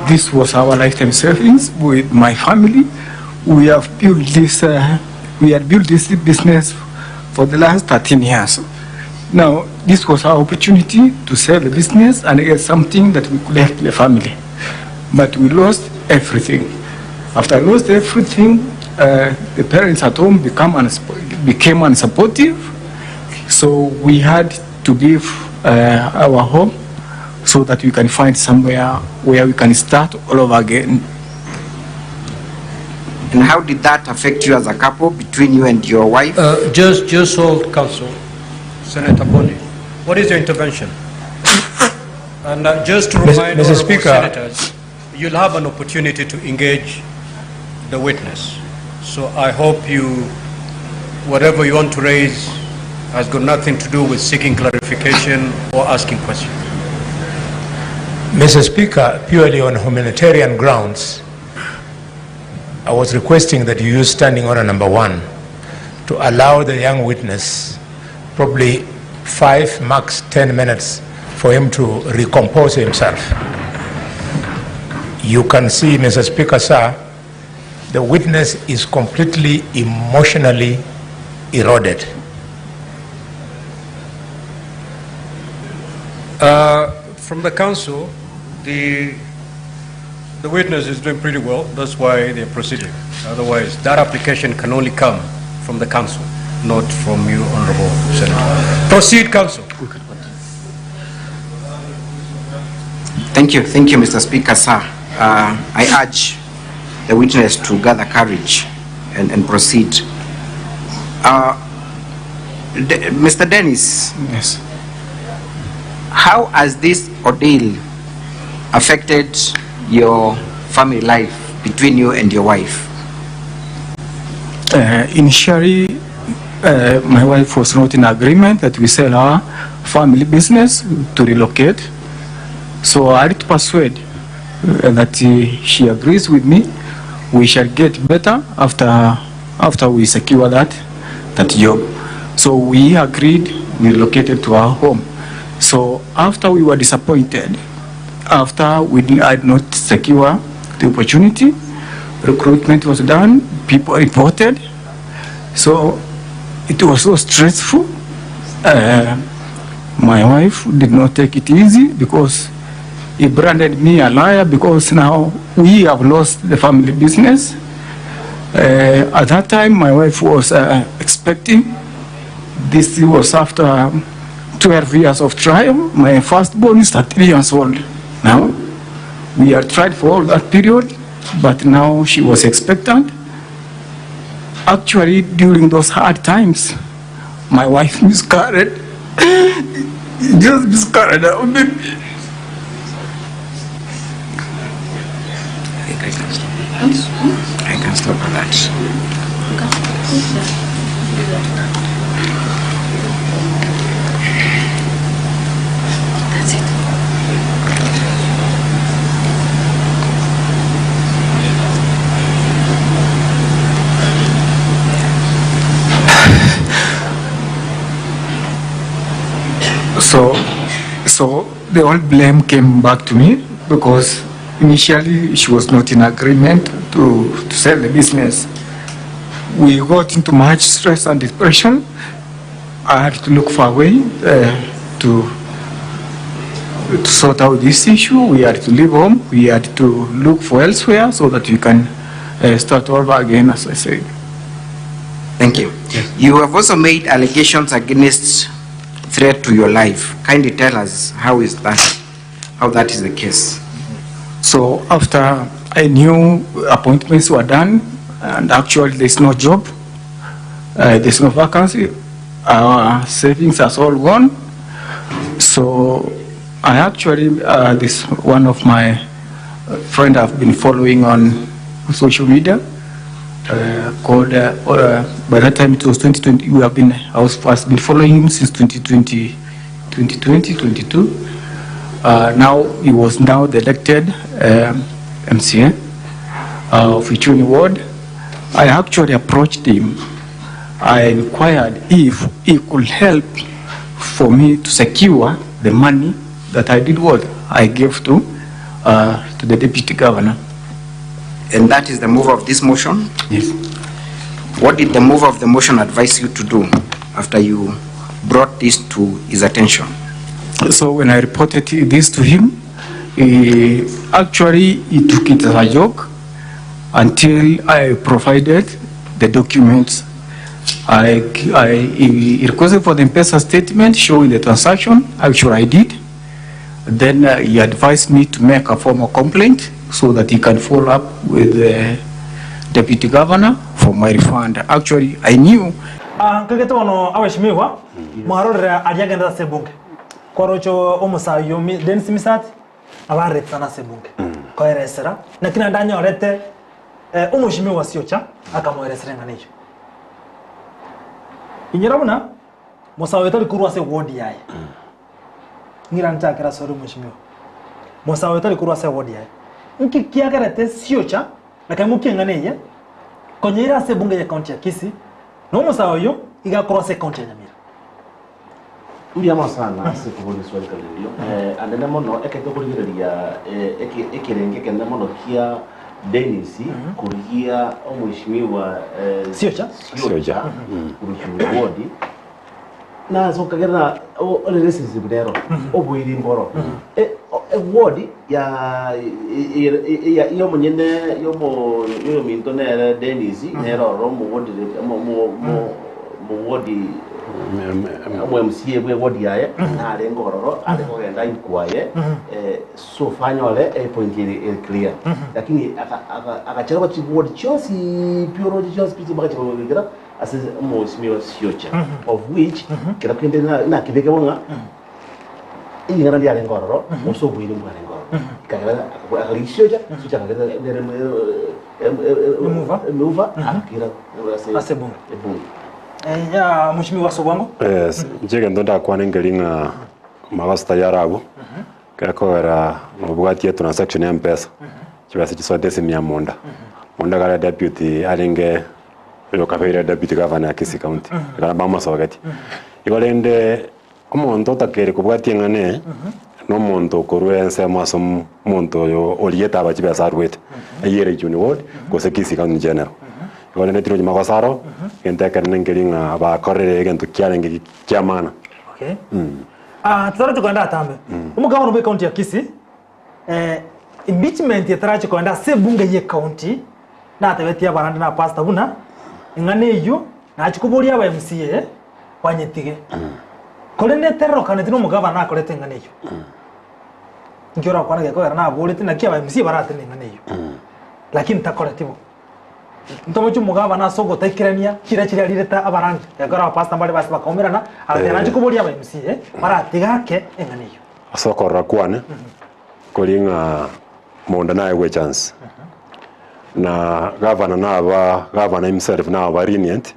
this was our lifetime savings with my family. We have built this, uh, we had built this business for the last 13 years. Now, this was our opportunity to sell the business and get something that we could help the family. But we lost everything. After I lost everything, uh, the parents at home become unsp- became unsupportive. So we had to leave uh, our home so that we can find somewhere where we can start all over again. And how did that affect you as a couple between you and your wife? Uh, Just, just hold, counsel. Senator Boni, what is your intervention? And uh, just to Mr. remind Mr. honorable Speaker. senators, you'll have an opportunity to engage the witness. So I hope you, whatever you want to raise has got nothing to do with seeking clarification or asking questions. Mr. Speaker, purely on humanitarian grounds, I was requesting that you use standing order number one to allow the young witness probably 5, max 10 minutes for him to recompose himself. You can see, Mr. Speaker, sir, the witness is completely emotionally eroded. Uh, From the council, the, the witness is doing pretty well. That's why they're proceeding. Otherwise, that application can only come from the council, not from you, honorable senator. Proceed, council. Thank you, thank you, Mr. Speaker, sir. Uh, I urge the witness to gather courage and, and proceed. Uh, De- Mr. Dennis. Yes. How has this ordeal affected your family life between you and your wife? Uh, initially, uh, my wife was not in agreement that we sell our family business to relocate. So I had to persuade uh, that uh, she agrees with me. We shall get better after, after we secure that, that job. So we agreed, we relocated to our home. So after we were disappointed, after we did had not secure the opportunity, recruitment was done, people reported. So it was so stressful. Uh, my wife did not take it easy because he branded me a liar because now we have lost the family business. Uh, at that time, my wife was uh, expecting. This was after 12 years of trial. My firstborn is 13 years old now. We had tried for all that period, but now she was expectant. Actually, during those hard times, my wife miscarried. Just miscarried our baby. I think I can stop. I can stop at that. That's it. So, so the whole blame came back to me because initially she was not in agreement to, to sell the business. We got into much stress and depression. I had to look for a way uh, to, to sort out this issue. We had to leave home. We had to look for elsewhere so that we can uh, start over again, as I said. Thank you. You have also made allegations against threat to your life. Kindly tell us how is that, how that is the case. So after I knew appointments were done, and actually there's no job, uh, there's no vacancy, our savings are all gone. So I actually, uh, this one of my friend I've been following on social media, uh, called, uh, uh, by that time it was 2020, we have been, I was, has been following him since 2020, 2020, 22. Uh, now he was now the elected um, MCA uh, of Ichuni Ward. I actually approached him. I inquired if he could help for me to secure the money that I did what I gave to uh, to the deputy governor. And that is the mover of this motion? Yes. What did the mover of the motion advise you to do after you brought this to his attention? So when I reported this to him, he actually he took it as a joke until I provided the documents. I, I he requested for the M-Pesa statement showing the transaction. Actually, I did. Then uh, he advised me to make a formal complaint so that he can follow up with the deputy governor for my refund. Actually, I knew Ah, nkagete bono abashimiwa mwarorera aria agendete ase ebunge kwaroche omosayi oyo Mi- Dennis Misati abaretana ase ebunge koeresera naki naende anyorete eh, omoshimiwa Siocha akamoeresera eng'ana eyio inyora buna mosayi oyo tari korwa ase eward yaye Ng'ira nchakere ase ore omweshimiwa. Mosae oyo tari korwa ase ewodi yaye. Nki kiagerete siocha na kaimokia eng'ana eye konyeira ase ebunge ye county ya Kisii na omosae oyo iga akorwa ase ecounty ya Nyamira? Mbuya mono sana ase koboria eswali kare erio. Eh, anene mono ekero tokorigereria eh, eke- ekerengo ekenene mono kia Dennis korigia omweshimiwa eh, Siocha. Siocha korwa ward Nase okagerera relationship nero oboiri mboro eward ya yomonyene yomo yominto nere Dennis nere ororo omoward omoward omo MCA bwe eward yaye narenge ororo are kogenda inquiry so far anyore epoint ere ere clear lakini agachera chiward chionsi pi oroche chionsi pi mpaka chikogera Ase omosimi siocha, of which kera kende nakebeke bo ng'a ring'ana ndiarenge ororo, gose oboiri mbwarenge ororo. Ekagera akarigia siocha, siocha akagera nere Emuva. emuva akira ase Ase ebunge. ebunge. Ya mheshimiwa Sobwango. Yes, inche egento ndakwane nkeri ng'a magoso tayari abwo, gekogera nobwatie transaction ya mpesa, chibesa chisoete esimi ya monda, monda kare deputy arenge Oyo okabeire deputy governor ya Kisii County, ekero bamosogetie. Igo rende omonto otakeire kobwatia eng'ana eye, na omonto okorwa ensemo ase omonto oyo oriete aba chibesa arwete, eyio ere Ichuni ward, gose Kisii County in general. Igo rende tirochi magoso aro, egento ekenene nkeri ng'a bakorire egento kiarenge kia maana. Okay. Ah, totarachi kogenda atambe. Omogabana bwe county ya Kisii, eh, impeachment etarachi kogenda ase ebunge ye county, Natebetie abarande na pastor buna eng'ana eyio nachia koboria aba MCA banyetige. Korende eterokaneti nomogabana akorete eng'ana eyio. Inki orakwane gekogera naboreti naki aba MCA baratene eng'ana eyio. Lakini takoreti bo. Ntomochie omogabana ase ogotaikerania chiira chiria arirete abarandi. Gekogera abapastor mbare base bakaumerana agateba nachia koboria aba MCA baratiga ake eng'ana eyio. Ase okorora kwane, kori ng'a Monda naegwe echance na gavana naba gavana himself naba lenient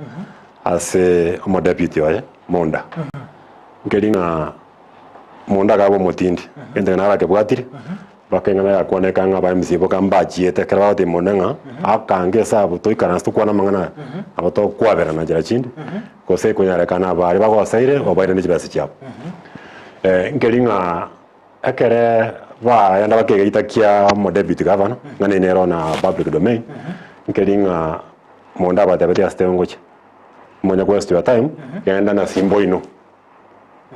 ase omodeputy oye Monda. Nkeri ng'a Monda akaba omotindi, egento ekio narakebwatire mpaka eng'ana yakwaneka ng'a aba MCA boka mbachiete ekero bagotebia Monda ng'a akange esabu toikaranse tokwane amang'ana aya nabo tokwaberana nchera chinde gose ekonyarekana abaria bagoseire obairanie chibesa chiabo. Nkeri ng'a. Ekere baagenda bakegeita kia omodeputy governor, ng'a nere nere on public domain, nkeri ng'a monto abatebetie ase tengochia, monya waste your time, genda na simba oino,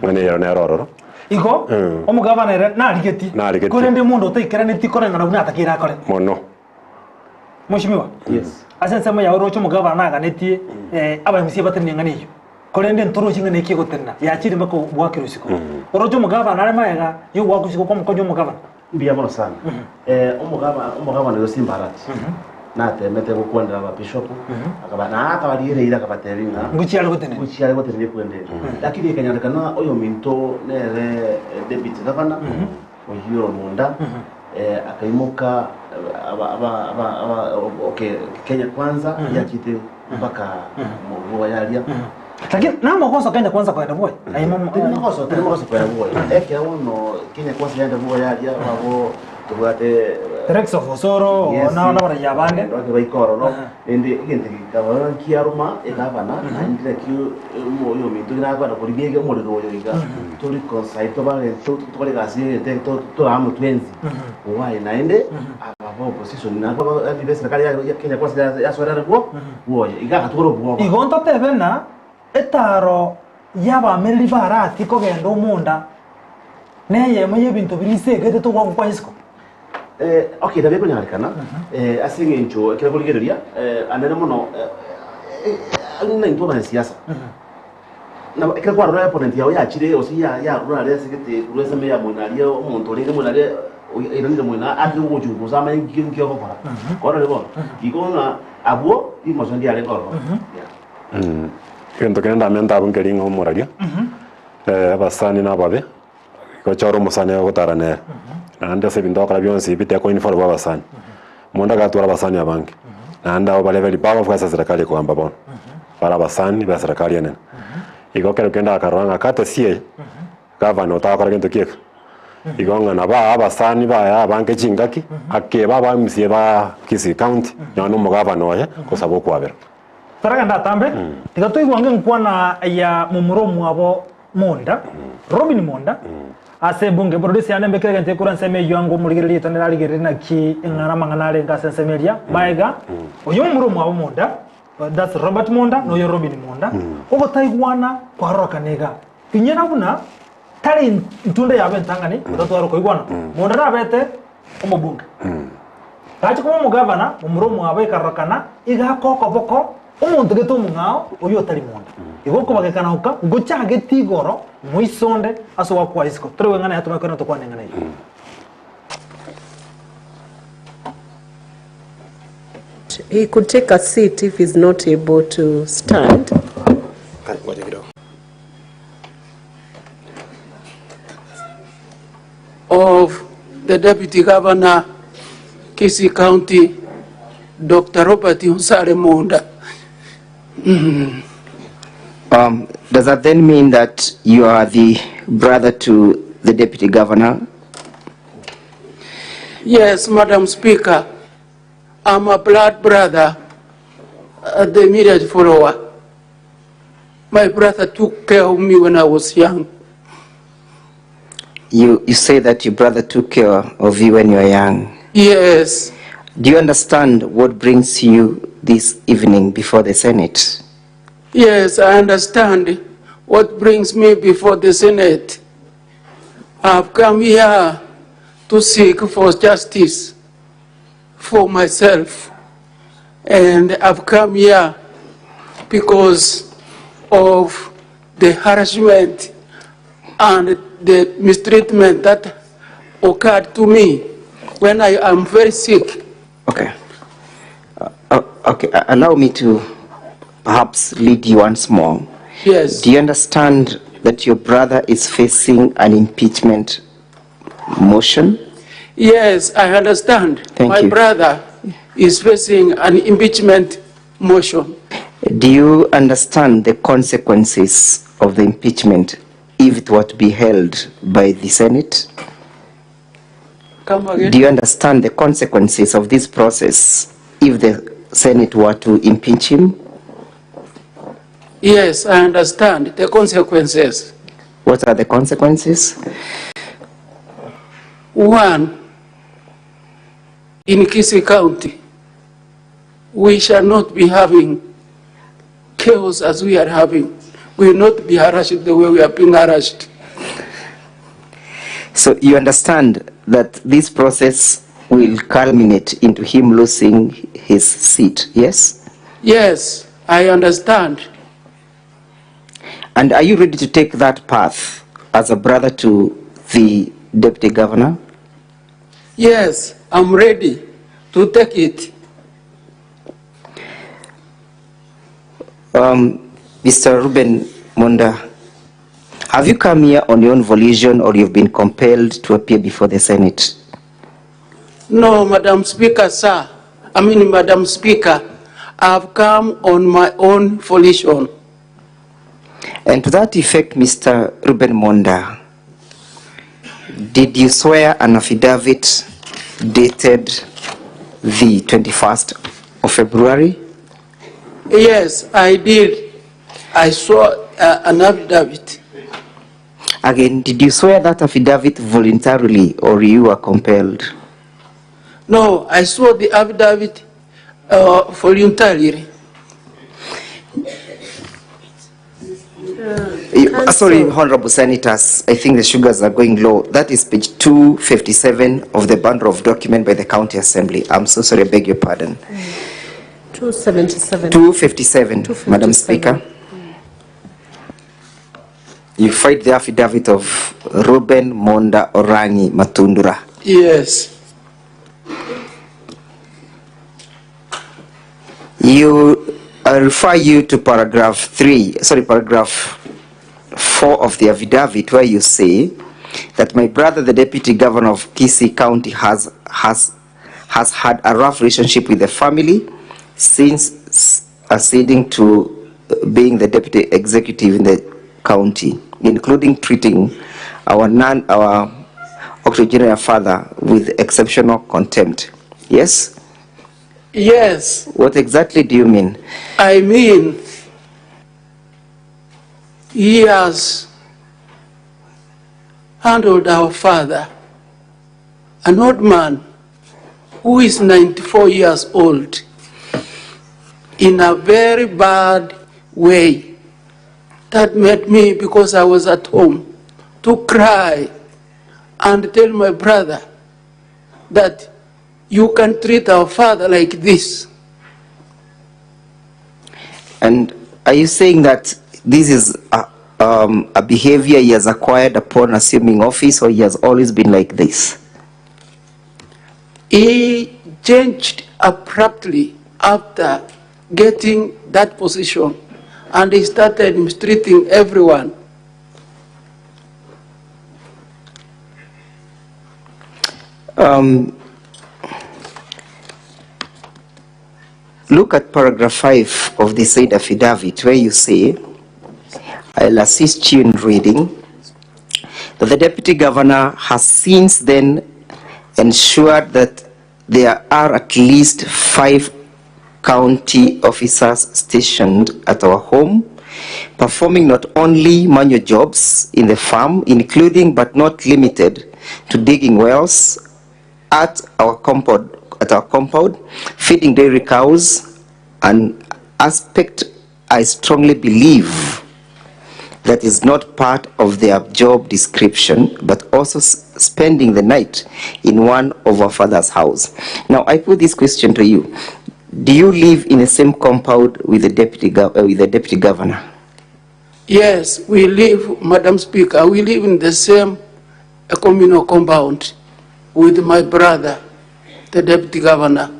ng'a nere nere ororo. Igo, omogabana ere narigetie, Narigetie. korende omonto otaikeranetie koreng'ana buna atakeire akore. Mono. Mweshimiwa, Yes. ase ensemo yao oroche omogabana naganetie eh, aba MCA batenene eng'ana eyio. Korende ntoroche ng'a neki egotenena, yachire mpaka goakera isiko. Oroche omogabana are magega yogoaka isiko kwamokonya omogabana. Mbuya mono sana. Eh, omogaba omogabana oyo Simba Arati. Natemete gokwanera ababishopu, akaba na akabarigereire akabatebia ng'a Ngochia are gotenena. Ngochia are gotenena ekwende eri. Lakini ekanyarekana oyominto nere deputy governor, oyio ore omonda, akaimoka aba aba aba aba okay Kenya Kwanza yachete mpaka bwoye aria. Lakini namagoso Kenya Kwanza koenda bwoye. Aye momo- Tari magoso, tari magoso koenda bwoye. Ekero bono Kenya Kwanza yaenda bwoye aria babo tobwate The likes of Osoro, Yes. na nabaraiyo abande. Abande baika ororo rende egento gekaba kiaruma egavana naende naki oyominto nakwenda korigia iga omorero oyo iga tori reconcile tobare tokore egasi ya egento eke tore amo twensi why naende aba ba opposition nabo yaani be serikali ya Kenya kwanza yasoera bwo bwoye iga agatwara obwoba. Igo ntotebe ng'a etaro y'abamereri barati kogenda omonda neyemo y'ebinto biria isegete togwakwa kwa isiko. Eh, okay, nabo ekonyarekana eh, ase eng'encho ekero korigereria eh, anene mono eh, eh, eh, ng'a intwe abanasiasa nabo ekero kwarora opponent yao yachire gose ya- yarure aria ase gete korwa ensemo ya moino aria omonto orenge moino aria oiranire moino ake gogochungusa amanye nki nki ogokora kwarorire bono igo ng'a abwo rimocho ndiarenge ororo yeah. Egento kende ndamente abwo nkeri ng'a omoraria, abasani na ababe, Gochora omosani ogotara nere, naende ase ebinto ogokora bionsi bite koinvolve abasani. Omonto agatwara abasani abange, naende abwo bare very powerful ase eserekari ekogamba bono, bare abasani ba eserekari enene. Igo ekero kende akarora ng'a courtesy eye, gavana otagokora gento ki eke, igo ng'a nabo aa abasani baye abange chingaki, akeba aba MCA ba Kisii county, nonya na omogavana oye, gosaba okwabera. Toragende atambe, tiga toigwange enkwana ya momura omwabo Monda, Robin Monda, ase ebunge borori ase yane mbekere egento gekora ensemo eyio ango omorigereria oito nere arigererie naki eng'ana amang'ana arenge ase ensemo eria. Maega, oyo momura omwabo Monda, that's Robert Monda na oyo Robin Monda, ogotaigwana kwarorokana iga. Inyora buna tari ntunda yabo entang'ani otatware okoigwana. Monda nabete omobunge. Gacha koba omogavana, momura omwabo ekarorokana iga ake okoboko omonto gete omong'ao oyio otari monda. Igo okobagekana oka ngochagete igoro moisonde ase ogwakwa isiko. Tore gweng'ana yatoma ekero tokwana eng'ana eyio. He could take a seat if he's not able to stand. Of the Deputy Governor, Kisii County, Dr. Robert Onsare Munda. Does that then mean that you are the brother to the Deputy Governor? Yes, Madam Speaker, I'm a blood brother, the immediate follower. My brother took care of me when I was young. You say that your brother took care of you when you were young. Yes. Do you understand what brings you this evening before the Senate? Yes, I understand what brings me before the Senate. I've come here to seek for justice for myself. And I've come here because of the harassment and the mistreatment that occurred to me when I am very sick. Okay. Okay, allow me to perhaps lead you once more. Yes. Do you understand that your brother is facing an impeachment motion? Yes, I understand. Thank My you. brother is facing an impeachment motion. Do you understand the consequences of the impeachment if it were to be held by the Senate? Come again? Do you understand the consequences of this process if the Senate were to impeach him? Yes, I understand the consequences. What are the consequences? One, in Kisii County, we shall not be having chaos as we are having. We will not be harassed the way we are being harassed. So you understand that this process will culminate into him losing his seat, yes? Yes, I understand. And are you ready to take that path as a brother to the deputy governor? Yes, I'm ready to take it. Um, Mr. Ruben Monda, have you come here on your own volition or you've been compelled to appear before the Senate? No, Madam Speaker, sir. I mean, Madam Speaker, I've come on my own volition. And to that effect, Mr. Ruben Monda, did you swear an affidavit dated the 21st of February? Yes, I did. I swore an affidavit. Again, did you swear that affidavit voluntarily or you were compelled? No, I swore the affidavit voluntarily. Sorry, Honorable Senators, I think the sugars are going low. That is page 257 of the bundle of document by the County Assembly. I'm so sorry, I beg your pardon. 277. 257, Madam Speaker. You fight the affidavit of Ruben Monda Orangi Matundura. Yes. I refer you to paragraph 3, sorry, paragraph 4 of the affidavit, where you say that my brother, the deputy governor of Kisii County, has had a rough relationship with the family since acceding to being the deputy executive in the county, including treating our octogenarian father with exceptional contempt. Yes? Yes. What exactly do you mean? I mean, he has handled our father, an old man who is 94 years old, in a very bad way. That made me, because I was at home, to cry and tell my brother that you can treat our father like this. And are you saying that this is a behavior he has acquired upon assuming office, or he has always been like this? He changed abruptly after getting that position, and he started mistreating everyone. Look at paragraph 5 of the said affidavit, where you say, I'll assist you in reading, that the deputy governor has since then ensured that there are at least 5 county officers stationed at our home, performing not only manual jobs in the farm, including but not limited to digging wells at our compound, feeding dairy cows, an aspect I strongly believe that is not part of their job description, but also spending the night in one of our father's house. Now, I put this question to you. Do you live in the same compound with the deputy governor? Yes, we live, Madam Speaker, we live in the same communal compound with my brother, the deputy governor.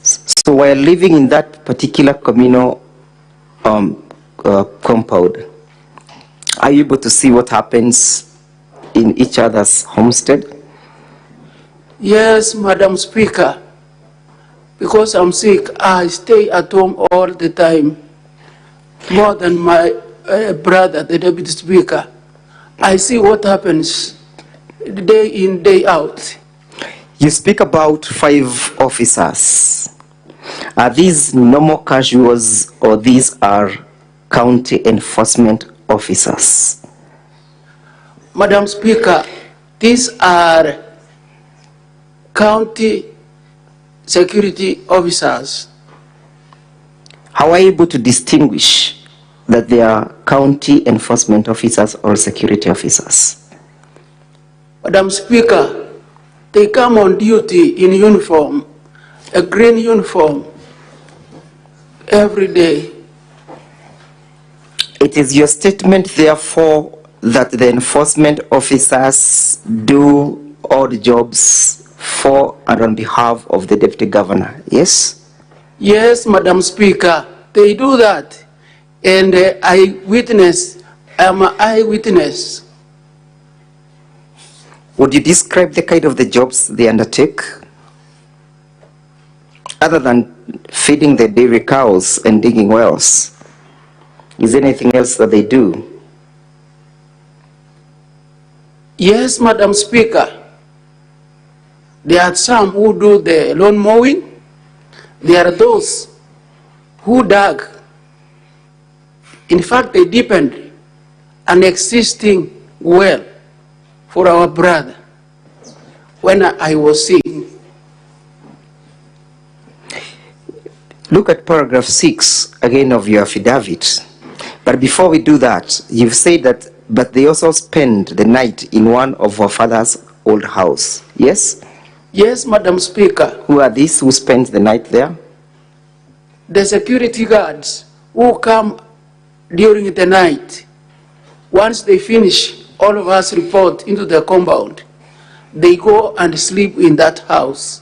So while living in that particular communal compound, are you able to see what happens in each other's homestead? Yes, Madam Speaker. Because I'm sick, I stay at home all the time, more than my brother, the deputy speaker. I see what happens day in, day out. You speak about 5 officers. Are these normal casuals or these are county enforcement officers? Madam Speaker, these are county security officers. How are you able to distinguish that they are county enforcement officers or security officers? Madam Speaker, they come on duty in uniform, a green uniform, every day. It is your statement, therefore, that the enforcement officers do all the jobs for and on behalf of the deputy governor, yes? Yes, Madam Speaker. they do that and I witness, I am an eye witness. Would you describe the kind of the jobs they undertake? Other than feeding the dairy cows and digging wells, is there anything else that they do? Yes, Madam Speaker. There are some who do the lawn mowing. There are those who dug. In fact, they deepened an existing well for our brother when I was seeing. Look at paragraph 6 again of your affidavit. But before we do that, you've said that, but they also spend the night in one of our father's old house. Yes? Yes, Madam Speaker. Who are these who spend the night there? The security guards who come during the night. Once they finish, all of us report into the compound. They go and sleep in that house.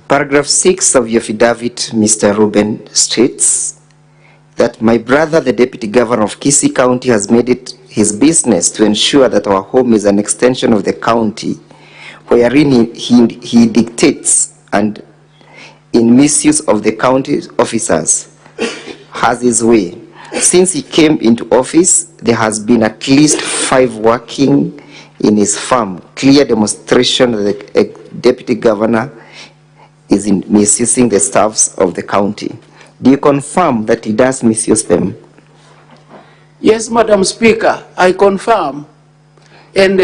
Paragraph 6 of your affidavit, Mr. Reuben, states that my brother, the deputy governor of Kisii County, has made it his business to ensure that our home is an extension of the county, wherein he dictates and in misuse of the county officers has his way. Since he came into office, there has been at least 5 working in his farm. Clear demonstration that the deputy governor is in misusing the staffs of the county. Do you confirm that he does misuse them? Yes, Madam Speaker, I confirm. And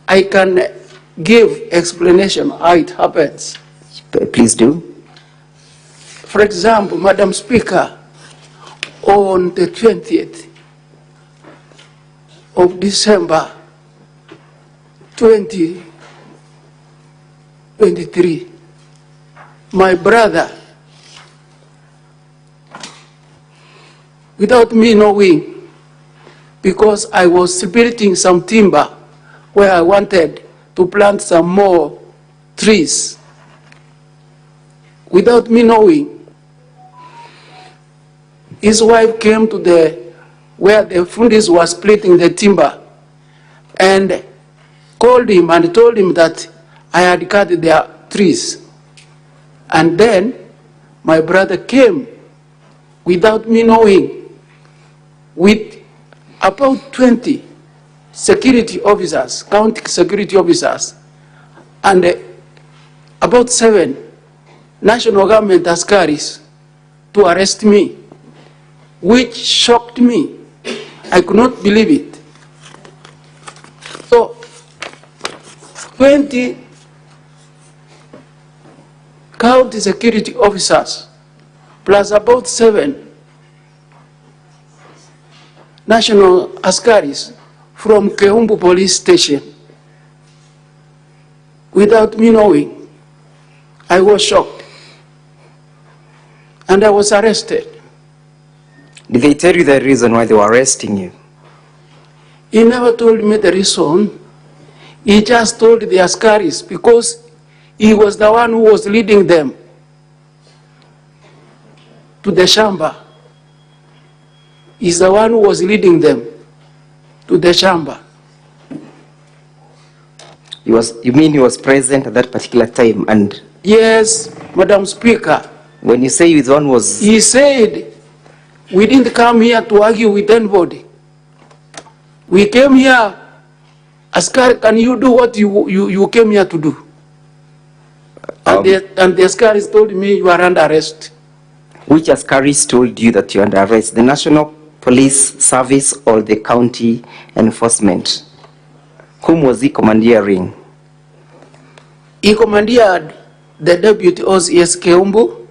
I can give explanation how it happens. Please do. For example, Madam Speaker, on the 20th of December 2023, my brother, without me knowing, because I was splitting some timber where I wanted to plant some more trees, without me knowing, his wife came to the where the fundis were splitting the timber and called him and told him that I had cut their trees. And then my brother came without me knowing with about 20 security officers, county security officers, and about 7 national government askaris to arrest me, which shocked me. I could not believe it. So, 20 county security officers, plus about 7 national askaris from Keumbu police station. Without me knowing, I was shocked. And I was arrested. Did they tell you the reason why they were arresting you? He never told me the reason. He just told the askaris because he was the one who was leading them to the shamba. He's the one who was leading them to the shamba. You mean he was present at that particular time? And Yes, Madam Speaker. When you say the one was... He said, we didn't come here to argue with anybody. We came here, Askari, can you do what you came here to do? And the Askaris told me you are under arrest. Which Askaris told you that you are under arrest? The National Police Service or the county enforcement? Whom was he commandeering? He commandeered the deputy OCS Keumbu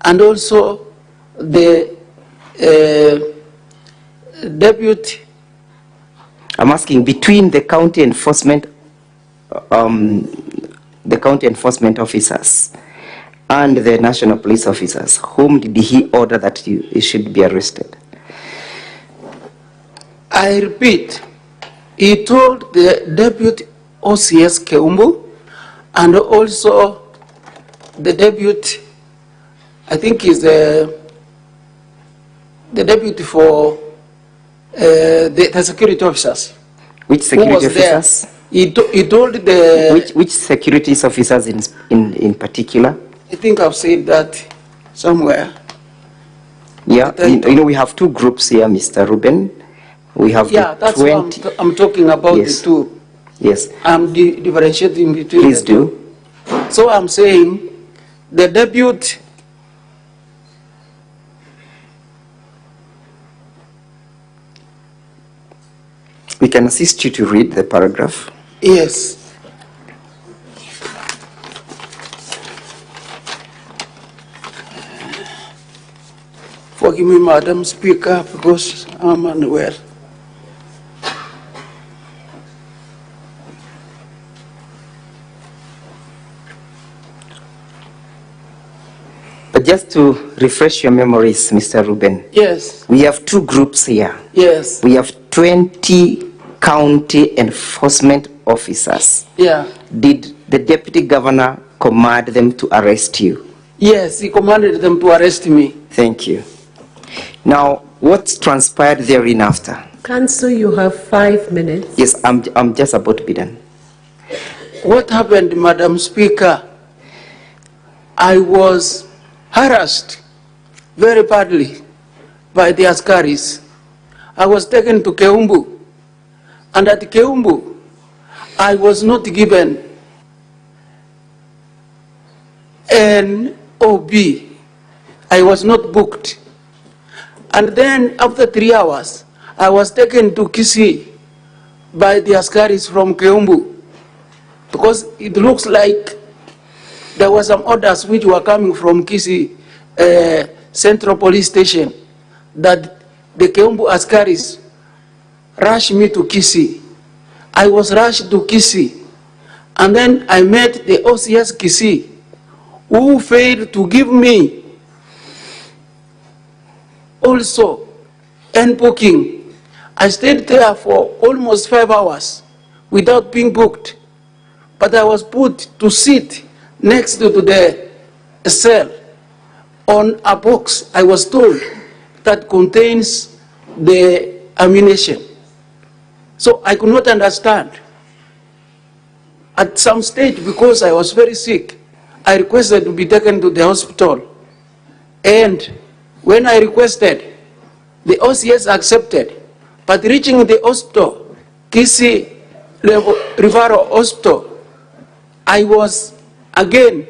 and also the deputy. I'm asking between the county enforcement, the county enforcement officers and the national police officers, whom did he order that you should be arrested? I repeat, he told the deputy OCS Keumbu and also the deputy, I think he's the, the deputy for uh, the, the security officers. Which who security was there. officers? He, to, he told the... Which, which security officers in, in, in particular? I think I've said that somewhere. Yeah, you, you know, we have two groups here, Mr. Ruben. We have Yeah, the that's what I'm, 20. t- I'm talking about, Yes. the two. Yes, I'm di- differentiating between please the two. do. So I'm saying the deputy We can assist you to read the paragraph. Yes. Forgive me, Madam Speaker, because I'm unaware. But just to refresh your memories, Mr. Ruben. Yes. We have two groups here. Yes. We have 20 county enforcement officers. Yeah. Did the deputy governor command them to arrest you? Yes, he commanded them to arrest me. Thank you. Now, what transpired thereafter? Council, you have five minutes. Yes, I'm, I'm just about to be done. What happened, Madam Speaker? I was harassed very badly by the Askaris. I was taken to Keumbu, and at Keumbu, I was not given an OB. I was not booked. And then after 3 hours, I was taken to Kisii by the Askaris from Keumbu, because it looks like there were some orders which were coming from Kisii Central Police Station that the Keumbu Askaris rushed me to Kisii. I was rushed to Kisii, and then I met the OCS Kisii, who failed to give me also an booking. I stayed there for almost 5 hours without being booked, but I was put to sit next to the cell on a box, I was told, that contains the ammunition. So I could not understand. At some stage, because I was very sick, I requested to be taken to the hospital. And when I requested, the OCS accepted. But reaching the hospital, Kisii Referral Hospital, I was, again,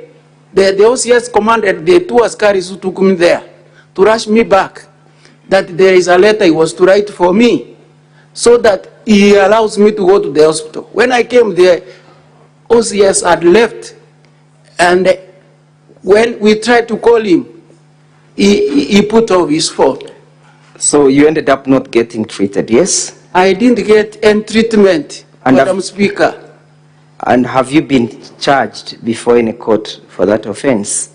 the OCS commanded the two Askaris who took me there to rush me back, that there is a letter he was to write for me, so that he allows me to go to the hospital. When I came there, OCS had left, and when we tried to call him, he put off his phone. So you ended up not getting treated, yes? I didn't get any treatment, And Madam Speaker. And have you been charged before in a court for that offense?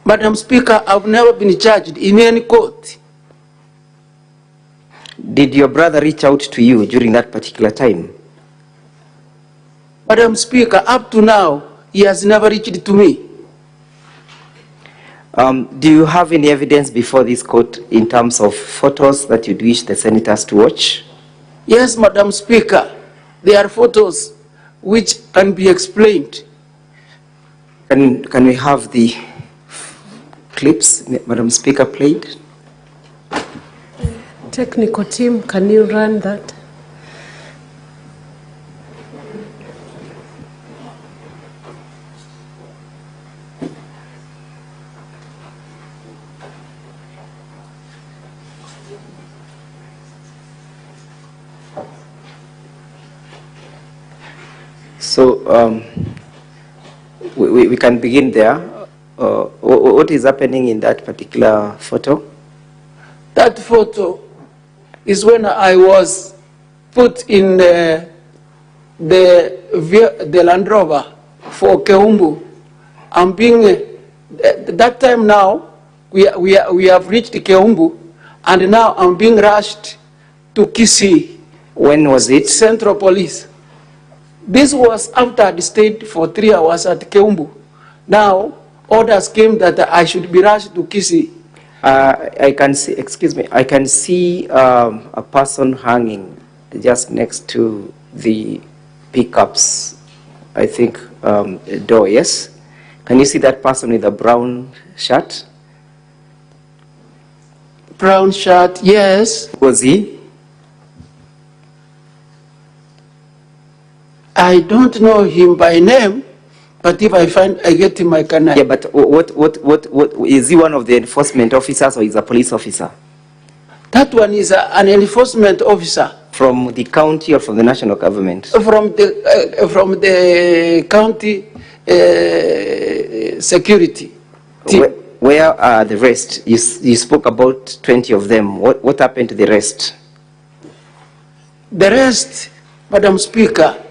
Madam Speaker, I've never been charged in any court. Did your brother reach out to you during that particular time? Madam Speaker, up to now, he has never reached to me. Do you have any evidence before this court in terms of photos that you'd wish the senators to watch? Yes, Madam Speaker, there are photos which can be explained. Can we have the clips, Madam Speaker, played? Technical team, can you run that? So we can begin there. What is happening in that particular photo? That photo is when I was put in the Land Rover for Keumbu. I'm being, that time now, we have reached Keumbu, and now I'm being rushed to Kisii. When was it? Central Police. This was after I stayed for 3 hours at Keumbu. Now, orders came that I should be rushed to Kisii. Uh, I can see, excuse me, I can see um, a person hanging just next to the pickups, I think, um, door, yes? Can you see that person with a brown shirt? Brown shirt, yes. Was he? I don't know him by name, but if I find I get him, I can. Yeah, but what, what, what, what, is he one of the enforcement officers or is a police officer? That one is a, an enforcement officer. From the county or from the national government? From the, uh, from the county uh, security team. Where, where are the rest? You, you spoke about 20 of them. What, what happened to the rest? The rest, Madam Speaker,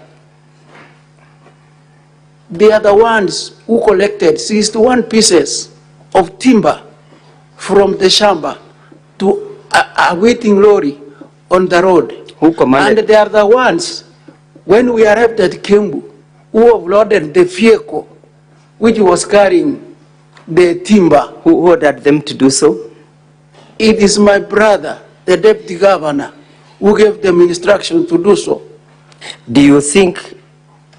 they are the ones who collected 61 pieces of timber from the shamba to a, a waiting lorry on the road. Who commanded? And they are the ones, when we arrived at Kimbu, who offloaded the vehicle which was carrying the timber. Who ordered them to do so? It is my brother, the deputy governor, who gave them instruction to do so. Do you think,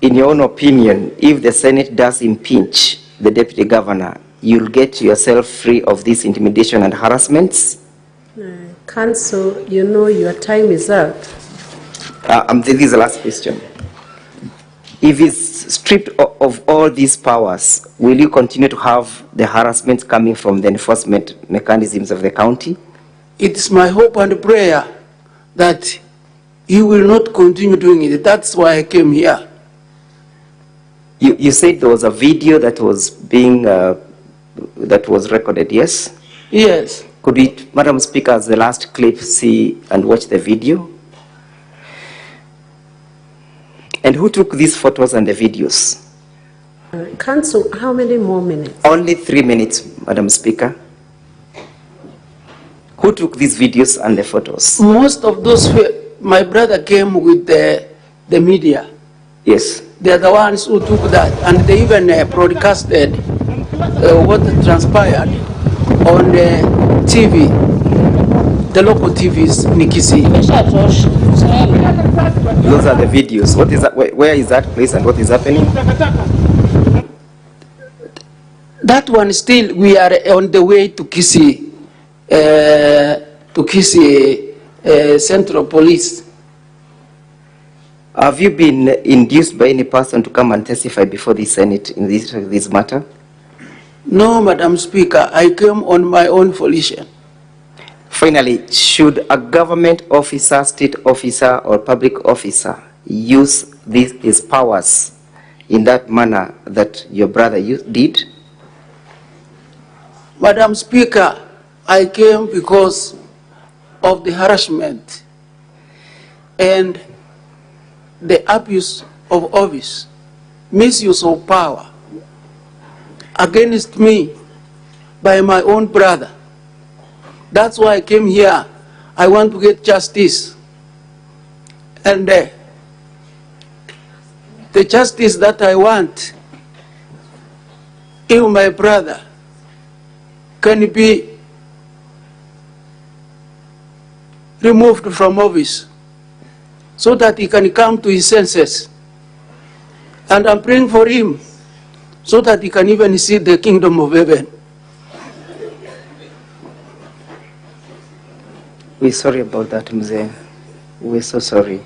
in your own opinion, if the Senate does impeach the deputy governor, you'll get yourself free of this intimidation and harassments? Uh, Counsel, you know your time is up. Uh, um, this is the last question. If he's stripped of all these powers, will you continue to have the harassment coming from the enforcement mechanisms of the county? It's my hope and prayer that he will not continue doing it. That's why I came here. You, you said there was a video that was being, uh, that was recorded, yes? Yes. Could we, Madam Speaker, as the last clip, see and watch the video? And who took these photos and the videos? Uh, Counsel, how many more minutes? Only three minutes, Madam Speaker. Who took these videos and the photos? Most of those, my brother came with the, the media. Yes. They are the ones who took that, and they even uh, broadcasted uh, what transpired on the TV, the local TVs in Kisii. Those are the videos. What is that? Where, where is that place and what is happening? That one still, we are on the way to Kisii, uh, to Kisii uh, Central Police. Have you been induced by any person to come and testify before the Senate in this, this matter? No, Madam Speaker, I came on my own volition. Finally, should a government officer, state officer, or public officer use these, his powers in that manner that your brother did? Madam Speaker, I came because of the harassment and the abuse of office, misuse of power against me by my own brother. That's why I came here. I want to get justice. And uh, the justice that I want, if my brother can be removed from office so that he can come to his senses. And I'm praying for him so that he can even see the kingdom of heaven. We're sorry about that, Mzee. We're so sorry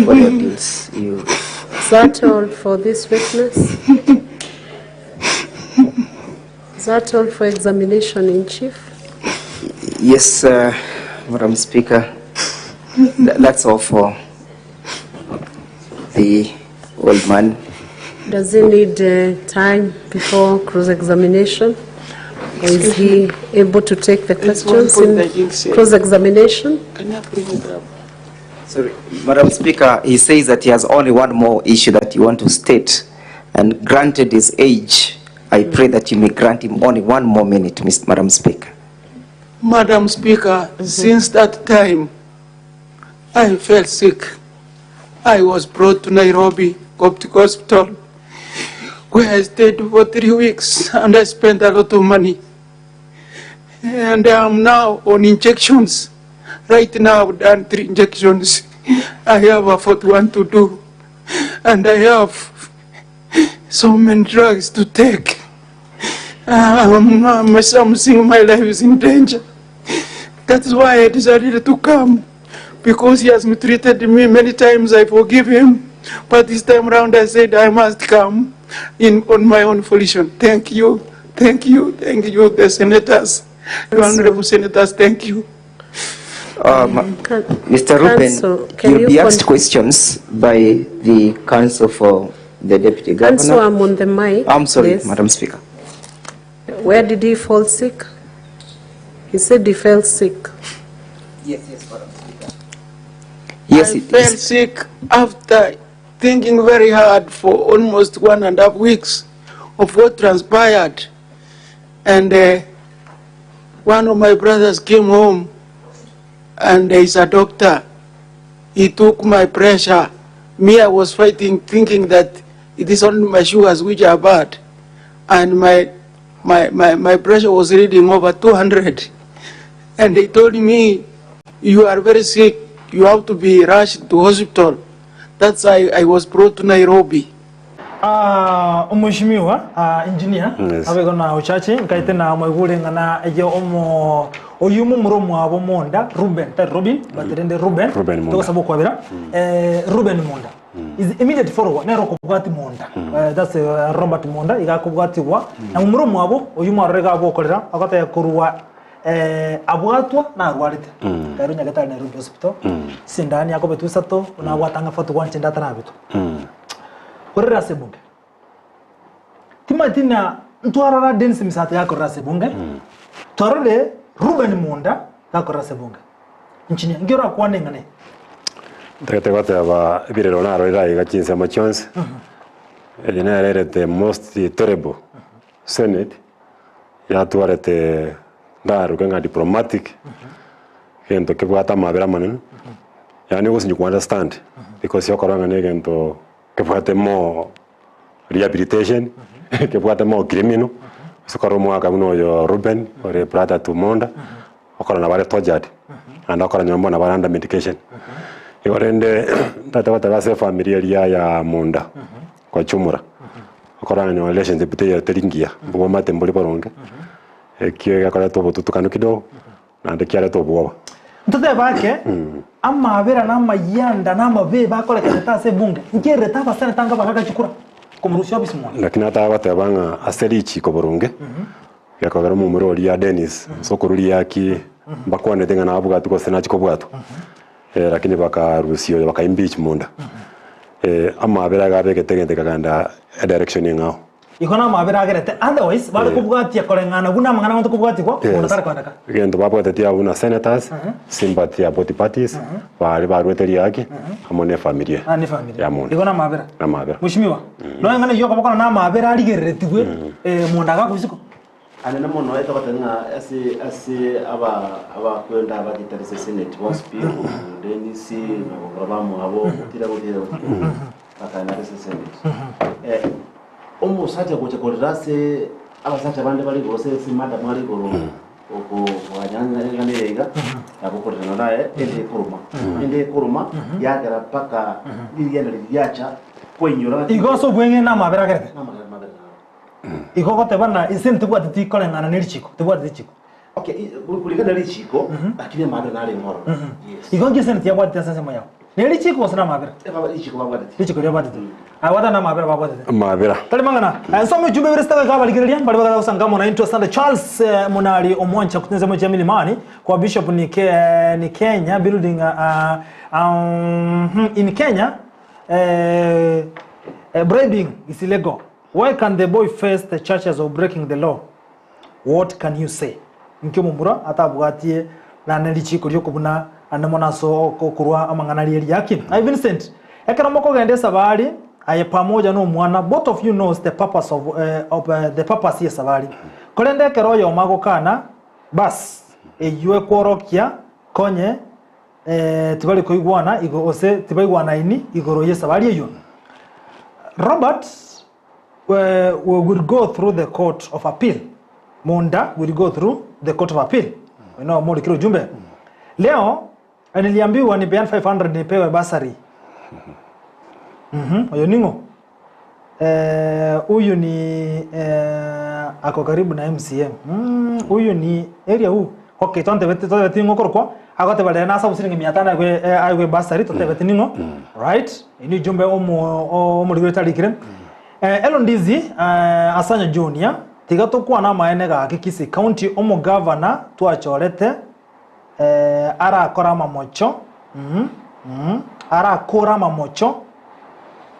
for the abuse you. Is that all for this witness? Is that all for examination in chief? Yes, uh, Madam Speaker. Th that's all for the old man. Does he need uh, time before cross-examination? Or is he able to take the questions in cross-examination? Sorry, Madam Speaker, he says that he has only one more issue that you want to state. And granted his age, I pray that you may grant him only one more minute, Ms. Madam Speaker. Madam Speaker, mm -hmm. since that time, I fell sick. I was brought to Nairobi Coptic Hospital. where I stayed for three weeks and I spent a lot of money. And I'm now on injections. Right now, I've done three injections. I have a fourth one to do. And I have so many drugs to take. Um, I'm, I'm seeing my life is in danger. That's why I decided to come. Because he has mistreated me many times, I forgive him. But this time round, I said I must come in on my own volition. Thank you, thank you, thank you, the senators, the honorable senators, thank you. Um, Mr. Ruben, Counsel, can you'll you be asked con- questions by the counsel for the deputy Counsel, governor. I'm on the mic. I'm sorry, Yes. Madam Speaker. Where did he fall sick? He said he fell sick. Yes, yes, Madam Speaker. Yes, I it fell is. sick after thinking very hard for almost 1.5 weeks of what transpired. And one of my brothers came home, and he's a doctor. He took my pressure. Me, I was fighting, thinking that it is only my sugars which are bad. And my pressure was reading over 200. And they told me, you are very sick. You have to be rushed to hospital. That's why I was brought to Nairobi. Ah, omweshimiwa ah, engineer Yes. abego na ochache nkaite na mwaigure ng'ana eye omo oyu momura omwabo monda Ruben tari Robin but rende Ruben Ruben Munda. togosaba okwabera eh, Ruben Munda is immediate follower nero okobwati Munda Eh, that's eh, Robert Munda iga akobwatigwa na momura omwabo oyu mwarore iga agokorera agoteba korwa eh, abwatwa narwarete kairwa nyagetari Nairobi hospital sindani akobetwa isato nabwata ng'a 41 chinde atarabetwa korera ase ebunge timanyeti na ntwarora Dennis Misati gakorera ase ebunge twarore Ruben Munda gakorera ase ebunge nchinya nki orakwane ng'a ne Ntagete goteba ebirero narorire aiga chinsemo chionsi, eye nere ere the most terrible senate yatwarete ndaruke ng'a diplomatic, egento kebwate amabera amanene, yaani ogosinyi ku understand because okorora ng'a na egento kebwate more rehabilitation, kebwate more criminal, ase okorora omwaka buna oyo Reuben ore brother to Monda, okorora nabo are tortured, naende okora nyomba nabo are under medication. Igo rende ntagete goteba ase efamiri eria ya Monda kochumura, okorora ng'a nonye relationship teiyo teri ngiya, obwamate mbori boronge, ekio gekoreta obotutukanu kidogo, naende kiareta obwoba. Ntotebe ake, amabera na amayianda na amabe bakorekanete ase ebunge, nkererete abaseneta anga bagaka chikura komorusia ofisi mwane. Lakini nataka goteba ng'a ase richiko boronge, gekogera omomura oria Dennis, ase okoruria haki mbakwanete ng'a nabwatwe gose nachia kobwatwa, lakini bakarusia oyo baka impeach Munda. Amabera iga abegete egento ekagenda edirection eng'ao. Igo namabera agerete, otherwise bare kobwatia koreng'ana buna amang'ana abanto kobwatigwa, omonto tare koendeka. Egento babwatetie abwo buna senators, sympathy ya both parties, baria baruete riaki, amo ne efamiri Ah, ne efamiri. ya monda. Igo namabera. Namabera. Mweshimiwa, nonya ng'a neyio okobokora namabera arigereretigwe, eh, monda agakobisiko. Anene mono etogoteba ng'a ase ase aba abakwenda abachete ase senate bonsi pi, Dennis na bamura bamwabo, gotira gotira gotira, bakagenda ase senate. Eh, Omosacha gocha korera ase abasacha bande bare igoro ase ase madam are igoro okoganya eng'ana eye iga, nabo okorera nonya naye ende ekoroma. Ende ekoroma yagera mpaka rigena riria riacha kwainyora ng'a Igo ase obweng'e namabera agerete. Namabera namabera naro. Igo ogoteba ng'a inse ntibwateti koreng'ana ne richiko, tibwateti richiko. Okay, kulingana ne richiko, lakini amabera nare ng'oro. Yes. Igo nki eseneti yabwatete ase ensemo yao? Ne richiko gose namabera? Richiko babwatete. Richiko riabwatete. Abwatana namabera babwatete. Amabera. Tari mang'ana. Nsome ujumbe bire sitaka kabarigereria mbari bagara gosanga amo naintwe Asante Charles Munari omwancha kutinzemo chia Milimani kwa Bishop ni, ke, ni Kenya building uh, um, in Kenya eh, eh, bribing is illegal. Why can the boy face the charges of breaking the law? What can you say? Inki omomura atabwatie naende richiiko ri'okobuna ande mono ase okorua amang'ana aria Eliakim? Aye Vincent, ekero mokogenda esabari aye pamoja nomwana, both of you knows the purpose of, of the purpose y'esabari. Korende ekero oyomo agokana, bas, eyio ekworokia konye eh, tibari koigwana igo gose tibaigwanaini igoro y'esabari eyio. Robert. We will go through the court of appeal. Munda will go through the court of appeal. Mm. No, murikire ujumbe. Mm. Leo niliambiwa nipeane 500 nipewe basari. Mhm, oyo ningo. Eh, huyu ni eh, ako karibu na MCM. Mm, huyu ni area huu. Okay, tonte tonte ningo korokwa. Agote bale na sabu siringi 500 agwe eh, agwe basari tonte ningo. Right? Ini jumbe omo omo rigwe tarikire. Mm. Eh, Elo Ndizi eh, Asanyo Junior tiga tokwana amaene gake Kisii County omogavana twachorete eh, arakora amamocho mm, mm, arakora amamocho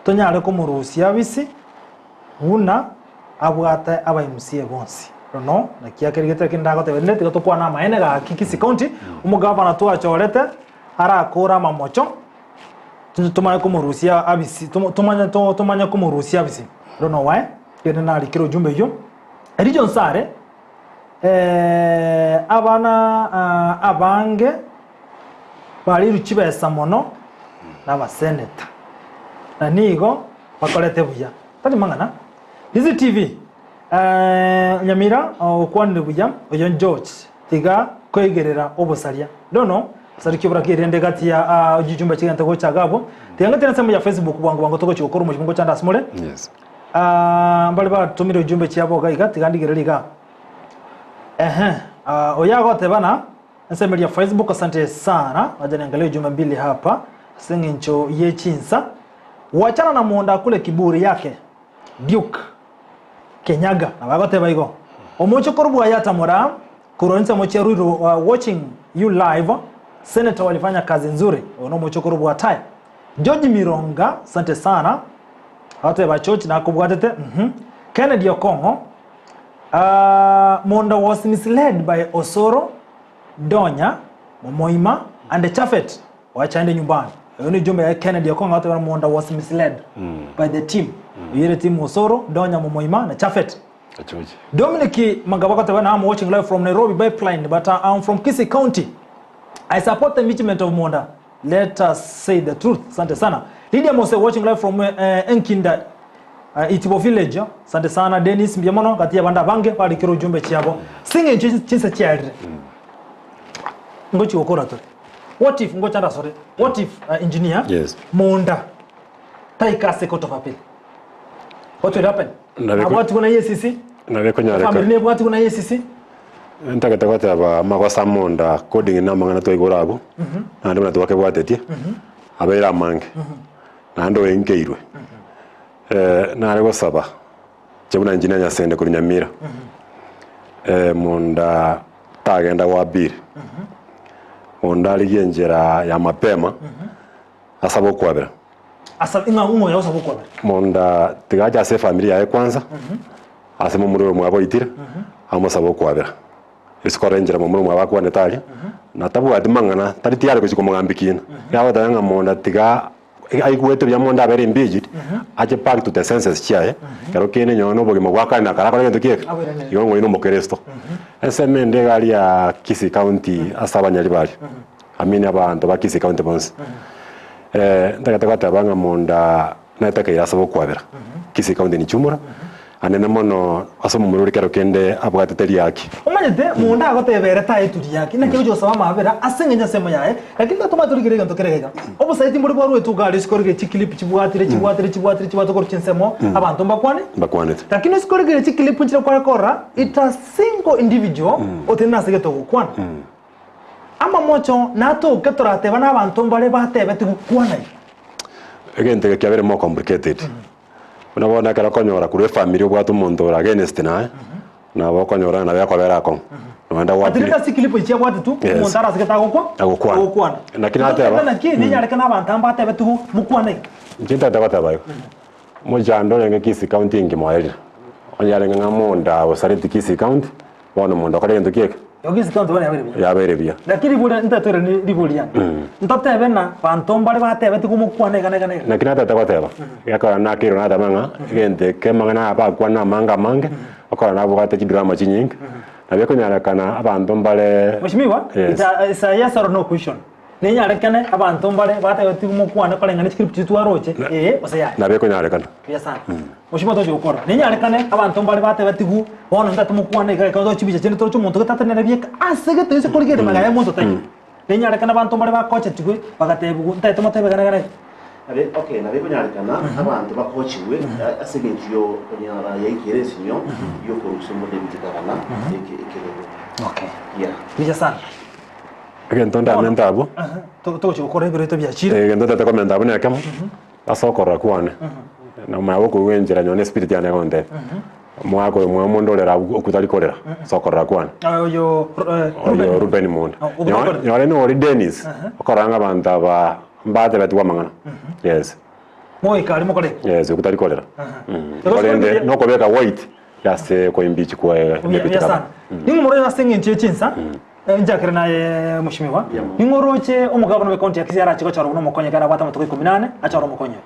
tonyare komorusia abisi buna abwate aba MCA bonsi rono naki akerigete lakini ndagoteba rinde tiga tokwana amaene gaki Kisii County omogavana twachorete arakora amamocho Tumanye komorusia abisi, tumanye tumanye komorusia abisi. Rono wae, kende narikire ujumbe oyio. Erio Nsare, eh, abana ah, abange barirwe chibesa mono nabaseneta na nigo bakorete buya. Tari mang'ana. Dizi TV, eh, Nyamira okwanire buya oyo George tiga koigerera obosaria. Rono Sariki obora ki rende gati ya ah, chijumbe chigente gocha iga abwo. Tiga ng'etire ensemo ya Facebook bwango bwango togochia gokora omochie ngocha ande ase more. Yes. Ah, mbare batomire ujumbe chiabo iga iga tiga ndigererie iga. Ehe, ah, oyo agoteba na ensemo eria ya Facebook asante sana. Wacha niangalie ujumbe mbili hapa ase eng'encho ye chinsa. Wachana na monda akule kiburi yake. Duke Kenyaga nabo agoteba igo. Omochokoro bwaye atamora korwa ensemo chia Ruiru uh, watching you live Senator walifanya kazi nzuri. Oyo nomochokoro bwa Taya. George Mironga sante sana. Agoteba George nakobwatete. Mhm. Kennedy Okong'o uh, Monda was misled by Osoro Donya Momoima and Chafet Wachaende nyumbani. Oyo ni jumbe ya Kennedy Okong'o agoteba Monda was misled by the team. Eyio ere team Osoro, Donya Momoima na Chafet. Achoche. Dominic Magaba agoteba I'm watching live from Nairobi pipeline but uh, I'm from Kisii County. I support the impeachment of Monda. Let us say the truth. Asante sana. Lydia Mose watching live from uh, Enkinda uh, Itibo village. Asante sana Dennis Mbiamono kati ya banda bange barikire ujumbe chiabo. Sing'encho chinsa chiarire. Ngochi gokora tore. What if ngocha ndasore? What if uh, engineer Yes. Munda taika ase court of appeal? What will happen? Ndabe- Abwati na EACC? Nabe konyareka. Family nebwati na EACC? Ntagete goteba amagoso amonda according na amang'ana twaigure abwo, naende buna twakebwatetie, abeire amange, naende oenkeirwe. Nare gosaba inche buna engineer Nyasende korwa Nyamira, monda tagenda go appeal, monda arigie enchera ya mapema, asabe okwabera. Asa ing'a ng'o oyo osabe okwabera? Monda tiga ache ase efamiri yaye kwanza, ase momura oyo omwabo oitire, amosabe okwabera. Ase kore enchera momura omwabo akwanete aria, na tabwati mang'ana, tari tiyari gochia komogambia kina. Iga agoteba ng'a monda tiga aigwete buya monda abere impeached, ache back to the senses chiaye, ekero kende nonye na obogima bwa kare na kare akore gento ki eke, igo ng'oyio na omokristo. Ensemo ende iga aria Kisii County ase abanyari baria, I mean abanto ba Kisii County bonsi. Ntagete goteba ng'a monda netakeire ase okwabera Kisii County ni chumura, anene mono ase omomura oria kero kende abwatete riaki. Omanyete, monda agoteba ere taetwe riaki, naki agochia gosaba amabera ase engencho ensemo yaye, lakini totomanye torigere egento kere iga. Obosaiti mbore bwaruetwe iga aria isiko rigereria chiclip chibwatire chibwatire chibwatire chibwatire korwa chinsemo, abanto mbakwane. Mbakwanete. Lakini isiko rigereria chiclip nchire kware korora, it a single individual otenene ase egento ogokwana. Amamocho natoke torateba nabanto mbare batebeti gokwana iga. Egento eke kiabeire more complicated. Buna bono ekero okonyora korwa efamiri obwate omonto ore against naye, nabo okonyora ng'a nabo ekobera akong'u. Noenda Ati gwakire. rende ase clip echi chiabwate tu, Yes. omonto arasegete agokwa, Agokwana. agokwana. Naki nateba. Totebe naki nenyareke nabanto aba batebeti go mokwane iga. Inche ntagete goteba igo, mochando orenge Kisii County engima oerire, onye yarenge ng'a monda osareti Kisii County, Bono omonto akore egento ki eke? Igo Kisii County bono yabeire buya. Yabeire buya. Lakini ribori ntatoire ribori riane. Ntotebe ng'a banto mbare batebeti komokwana iga na iga na iga. Naki natete goteba, gekogera nakeirwe nateba ng'a egento eke amang'ana aya bakwana amange amange, okora nabwate chidrama chinyinge, nabo ekonyarekana abanto mbare Mheshimiwa, Yes. it's a, it's a yes or no question. Nenyarekane abanto mbare batebetigwe mokwane koreng'ana chikripu chiria twaroche, ee gose yaya. Nabo ekonyarekana. Buya sana. Mheshimiwa tochi gokora. Nenyarekane abanto mbare batebetigwe bono ntagete mokwane iga ekero toche chibicha chinde toroche omonto gete atenene bieka ase gete ase korigereria magega ya omonto taiyo. Nenyarekane abanto mbare bakochetigwe bagatebigwa ntagete motebe iga na iga na iga. Nabe okay, nabo ekonyarekana abanto bakochigwe ase eng'encho yo konyora yaikire ensinyo yokorusia omodebiti gavana eke ekerogo. Okay. Yeah. Buya sana. Egento ndamente abwo, Togochia gokora ebiroto biachire. Egento ntagete komenta abwo nekemo, ase okorora kwane, na omanya gokoigwa enchera nonye na espiriti yane egontebia, omwaka oyo omwabo monda orere abwo okwo tari korera, ase okorora kwane. Oyo Oyo Reuben Monda. Nyore nori Dennis, okorora ng'a abanto aba mbatebetigwe amang'ana, yes. Moika aria mokore. Yes, okwo tari korera. Korende nokobeka white ase koimpeach kwa deputy governor. Ning'o morore ase eng'encho ye chinsa? Nchakere naye Mweshimiwa, ning'o oroche omogabana bw'ecounty ya Kisii arache gochorwa buna omokonyi ekero abwate amatuko ikomi na ane achore omokonyi oye?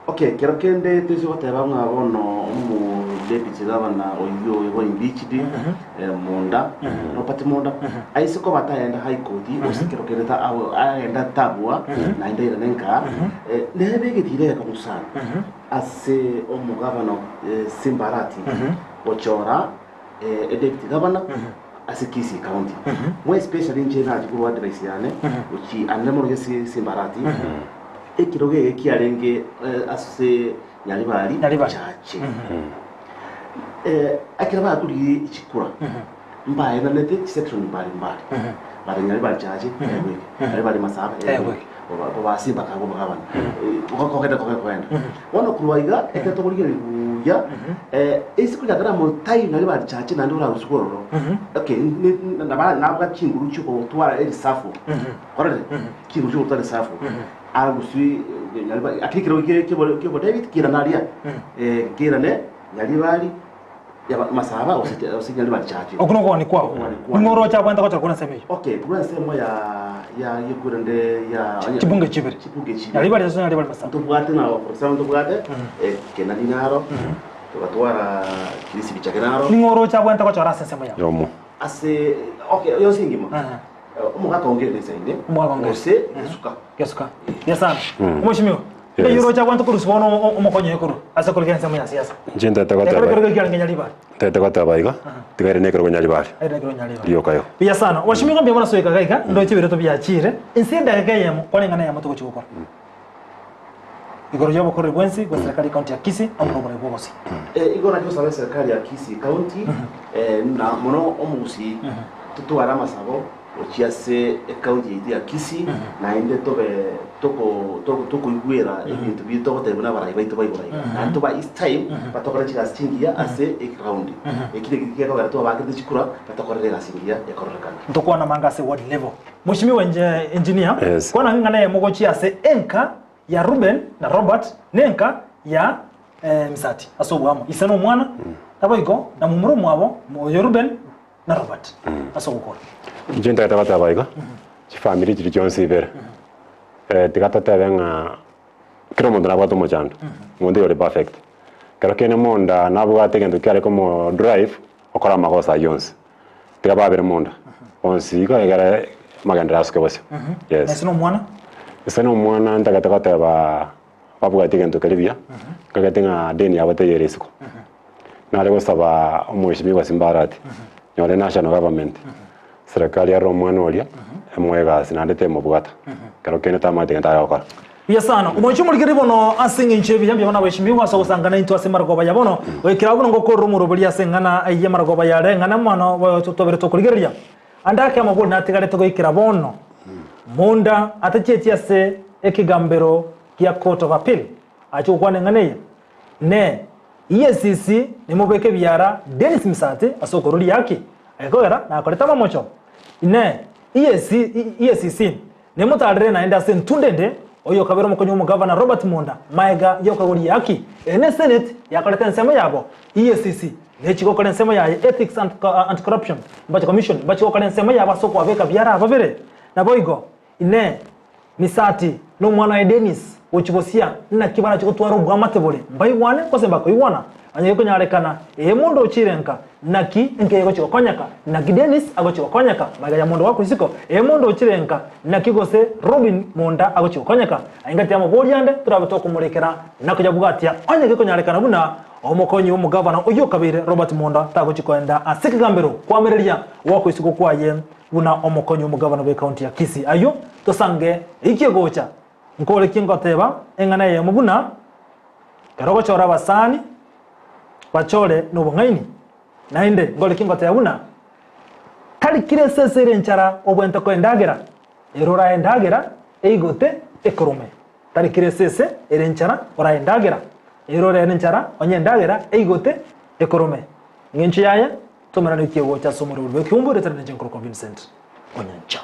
Okay, kero kende toise goteba ng'a bono omo deputy governor oyio obo impeached Munda, Robert Munda, aise koba tagenda high court gose kero kende ta agenda tabua naende airane nka, nebe egetiro egekong'u sana ase omogabana Simba Arati gochora Deputy Governor ase Kisii County. More especially inche nachia korwa advice yane gochi ande mono gese Simbarati ekerogo eke kiarenge ase Nyaribari Nyaribari. Chache. Ekero bakorire chikura mbaenanete chisection mbari mbari bare Nyaribari Chache egweke Nyaribari Masaba egweke Basimba kago bagabana kogenda kogenda kogenda Bono korwa iga, ekero tokorigereria buya, isiko riakare amo tai nario barichache naende orarusigwe ororo. Okay, nabwate chinguru chi'ogotwara erisafu, korende chinguru chi'ogotwara erisafu, aruswe lakini ekerogo ki'obo David kerane aria, kerane Nyaribari Masaba gose gose Nyaribari Chache. Okwo nokogania kwao. Ning'o oroche abwenerete gochora korwa ensemo eyio? Okay, korwa ensemo ya ya yekurende ya Chibunge chibere. Chibunge chibere. Nyaribari Chache na Nyaribari Masaba. Ntobwate na for example ntobwate Kenani naro, togatwara Chris Bichage naro. Ning'o oroche abwenerete gochora ase ensemo yao? Yomo. Ase okay yonsi engima. Omogaka ongere nesaine. Omogaka ongere. Gose gesuka. Gesuka. Buya sana. Omweshimiwa. Yes. Eyio oroche abwenerete korusia bono omokonyi oye korwa ase korika ensemo ya siasa. Inche ntagete Ekero goteba ekerogo ekiarenge Nyaribari. ntagete goteba iga, tiga ere nekerogo Nyaribari. Ere nekerogo Nyaribari. Rioka igo. Buya sana. Washimiwa mbuya mono ase goika iga, ndoche ebiroto biachire. Inse edageka eyemo, kwareng'ana eyemo togochia gokora. Igoro y'obokoreri bwensi bwa serikali y'ecounty ya Kisii amo noborai bw'obosio. Igo naki gosaba eserikali ya Kisii County na mono omogusii totware amasabo Gochia ase ecounty yaito ya Kisii, naende tobe toko toko tokoigwera ebinto biria togotebia buna abarai baito ba igoro iga. Naende tobae each time batokore chigasi chingiya ase eground. Eki naki gekogera twabakerete chikura batokorere egasi engiya ekororekana. Ntokwana amange ase ward level. Mweshimiwa inche engineer, Yes. kwana ng'a ing'ana eyemo gochia ase enka ya Reuben na Robert nenka ya Misati ase oboamo, ise na omwana, naboigo na momura omwabo oyo Reuben na Robert ase ogokora. Inche ntagete goteba iga, chifamiri chiria chionsi ibere, tiga totebe ng'a kera omonto nabwate omochando, omonto oyore perfect. Ekero kende monda nabwate egento kiare komo drive, okore amagoso ayio onsi, tiga babere monda, bonsi igo egere amagenderero asuke bosio, yes. Ase na omwana? Ase na omwana ntagete goteba babwati egento keria buya, nkagete ng'a deni yabo teiyo ere isiko. Nare gosaba omweshimiwa Simba Arati, nyore national government, serikali arore omwana oria, emoe egasi naende temobwata, ekero kende tamanyete gento agokora. Buya sana. Omochie omorikeri bono ase eng'encho y'ebiya mbiabo nabeshimiwa ase ogosangana intwe ase marogoba ya bono, goikera buna ngokorera omoroberi ase eng'ana y'amarogoba yare eng'ana mono tobere tokorigereria. Ande ake amabori natigarete goikera bono. Monda atachieti ase ekegambero gia Court of Appeal ache gokwana eng'ana eye. Ne EACC nemobeke ebiara Dennis Misati ase okoruria haki egekogera nakorete amamocho. Inee! EACC nemotarere naende ase entunda ende oyo okabera omokonyi bw'omogavana Robert Monda maega y'okogoria haki ere ne Senate yakorete ensemo yabo. EACC nechi gokora ensemo yaye Ethics and Anti-Corruption mbache Commission mbache gokora ensemo yabo ase okoabeka biara babere. Naboigo Inee! Misati na omwana oye Dennis gochia bosia, naki barache gotwara oboamate bore? Mbaigwane gose mbakoigwana? Onye gekonyarekana, ee monto ochire nka, naki enka eye egochia gokonyeka? Naki Dennis agochia gokonyeka? Magega ya monto goakwa isiko, ee monto ochire nka, naki gose Robin monda agochia gokonyeka? Aye ngati y'amabori ande torabe tokomorekera na koyabwatia onye gekonyarekana buna omokonyi bw'omogavana oyio okabeire Robert Monda tagochia koenda ase ekegambero koamereria goakwa isiko kwaye buna omokonyi bw'omogavana bw'ekaunti ya Kisii. Ayio tosange eiki egocha Nkorekie ngoteba eng'ana eyemo buna, Ekero ogochora abasani, bachore nobong'aini. Naende nkorekie ngoteba buna, Tari kera esese ere enchara obwenerete koa endagera, ere orae endagera eigote ekorome. Tari kera esese ere enchara orae endagera, ere ore enchara onye endagera eigote ekorome. Eng'encho yaye, tomerane ekigocha ase omorero bw'ekeumbu, retana nenche nkorokwa Vincent Onyancha.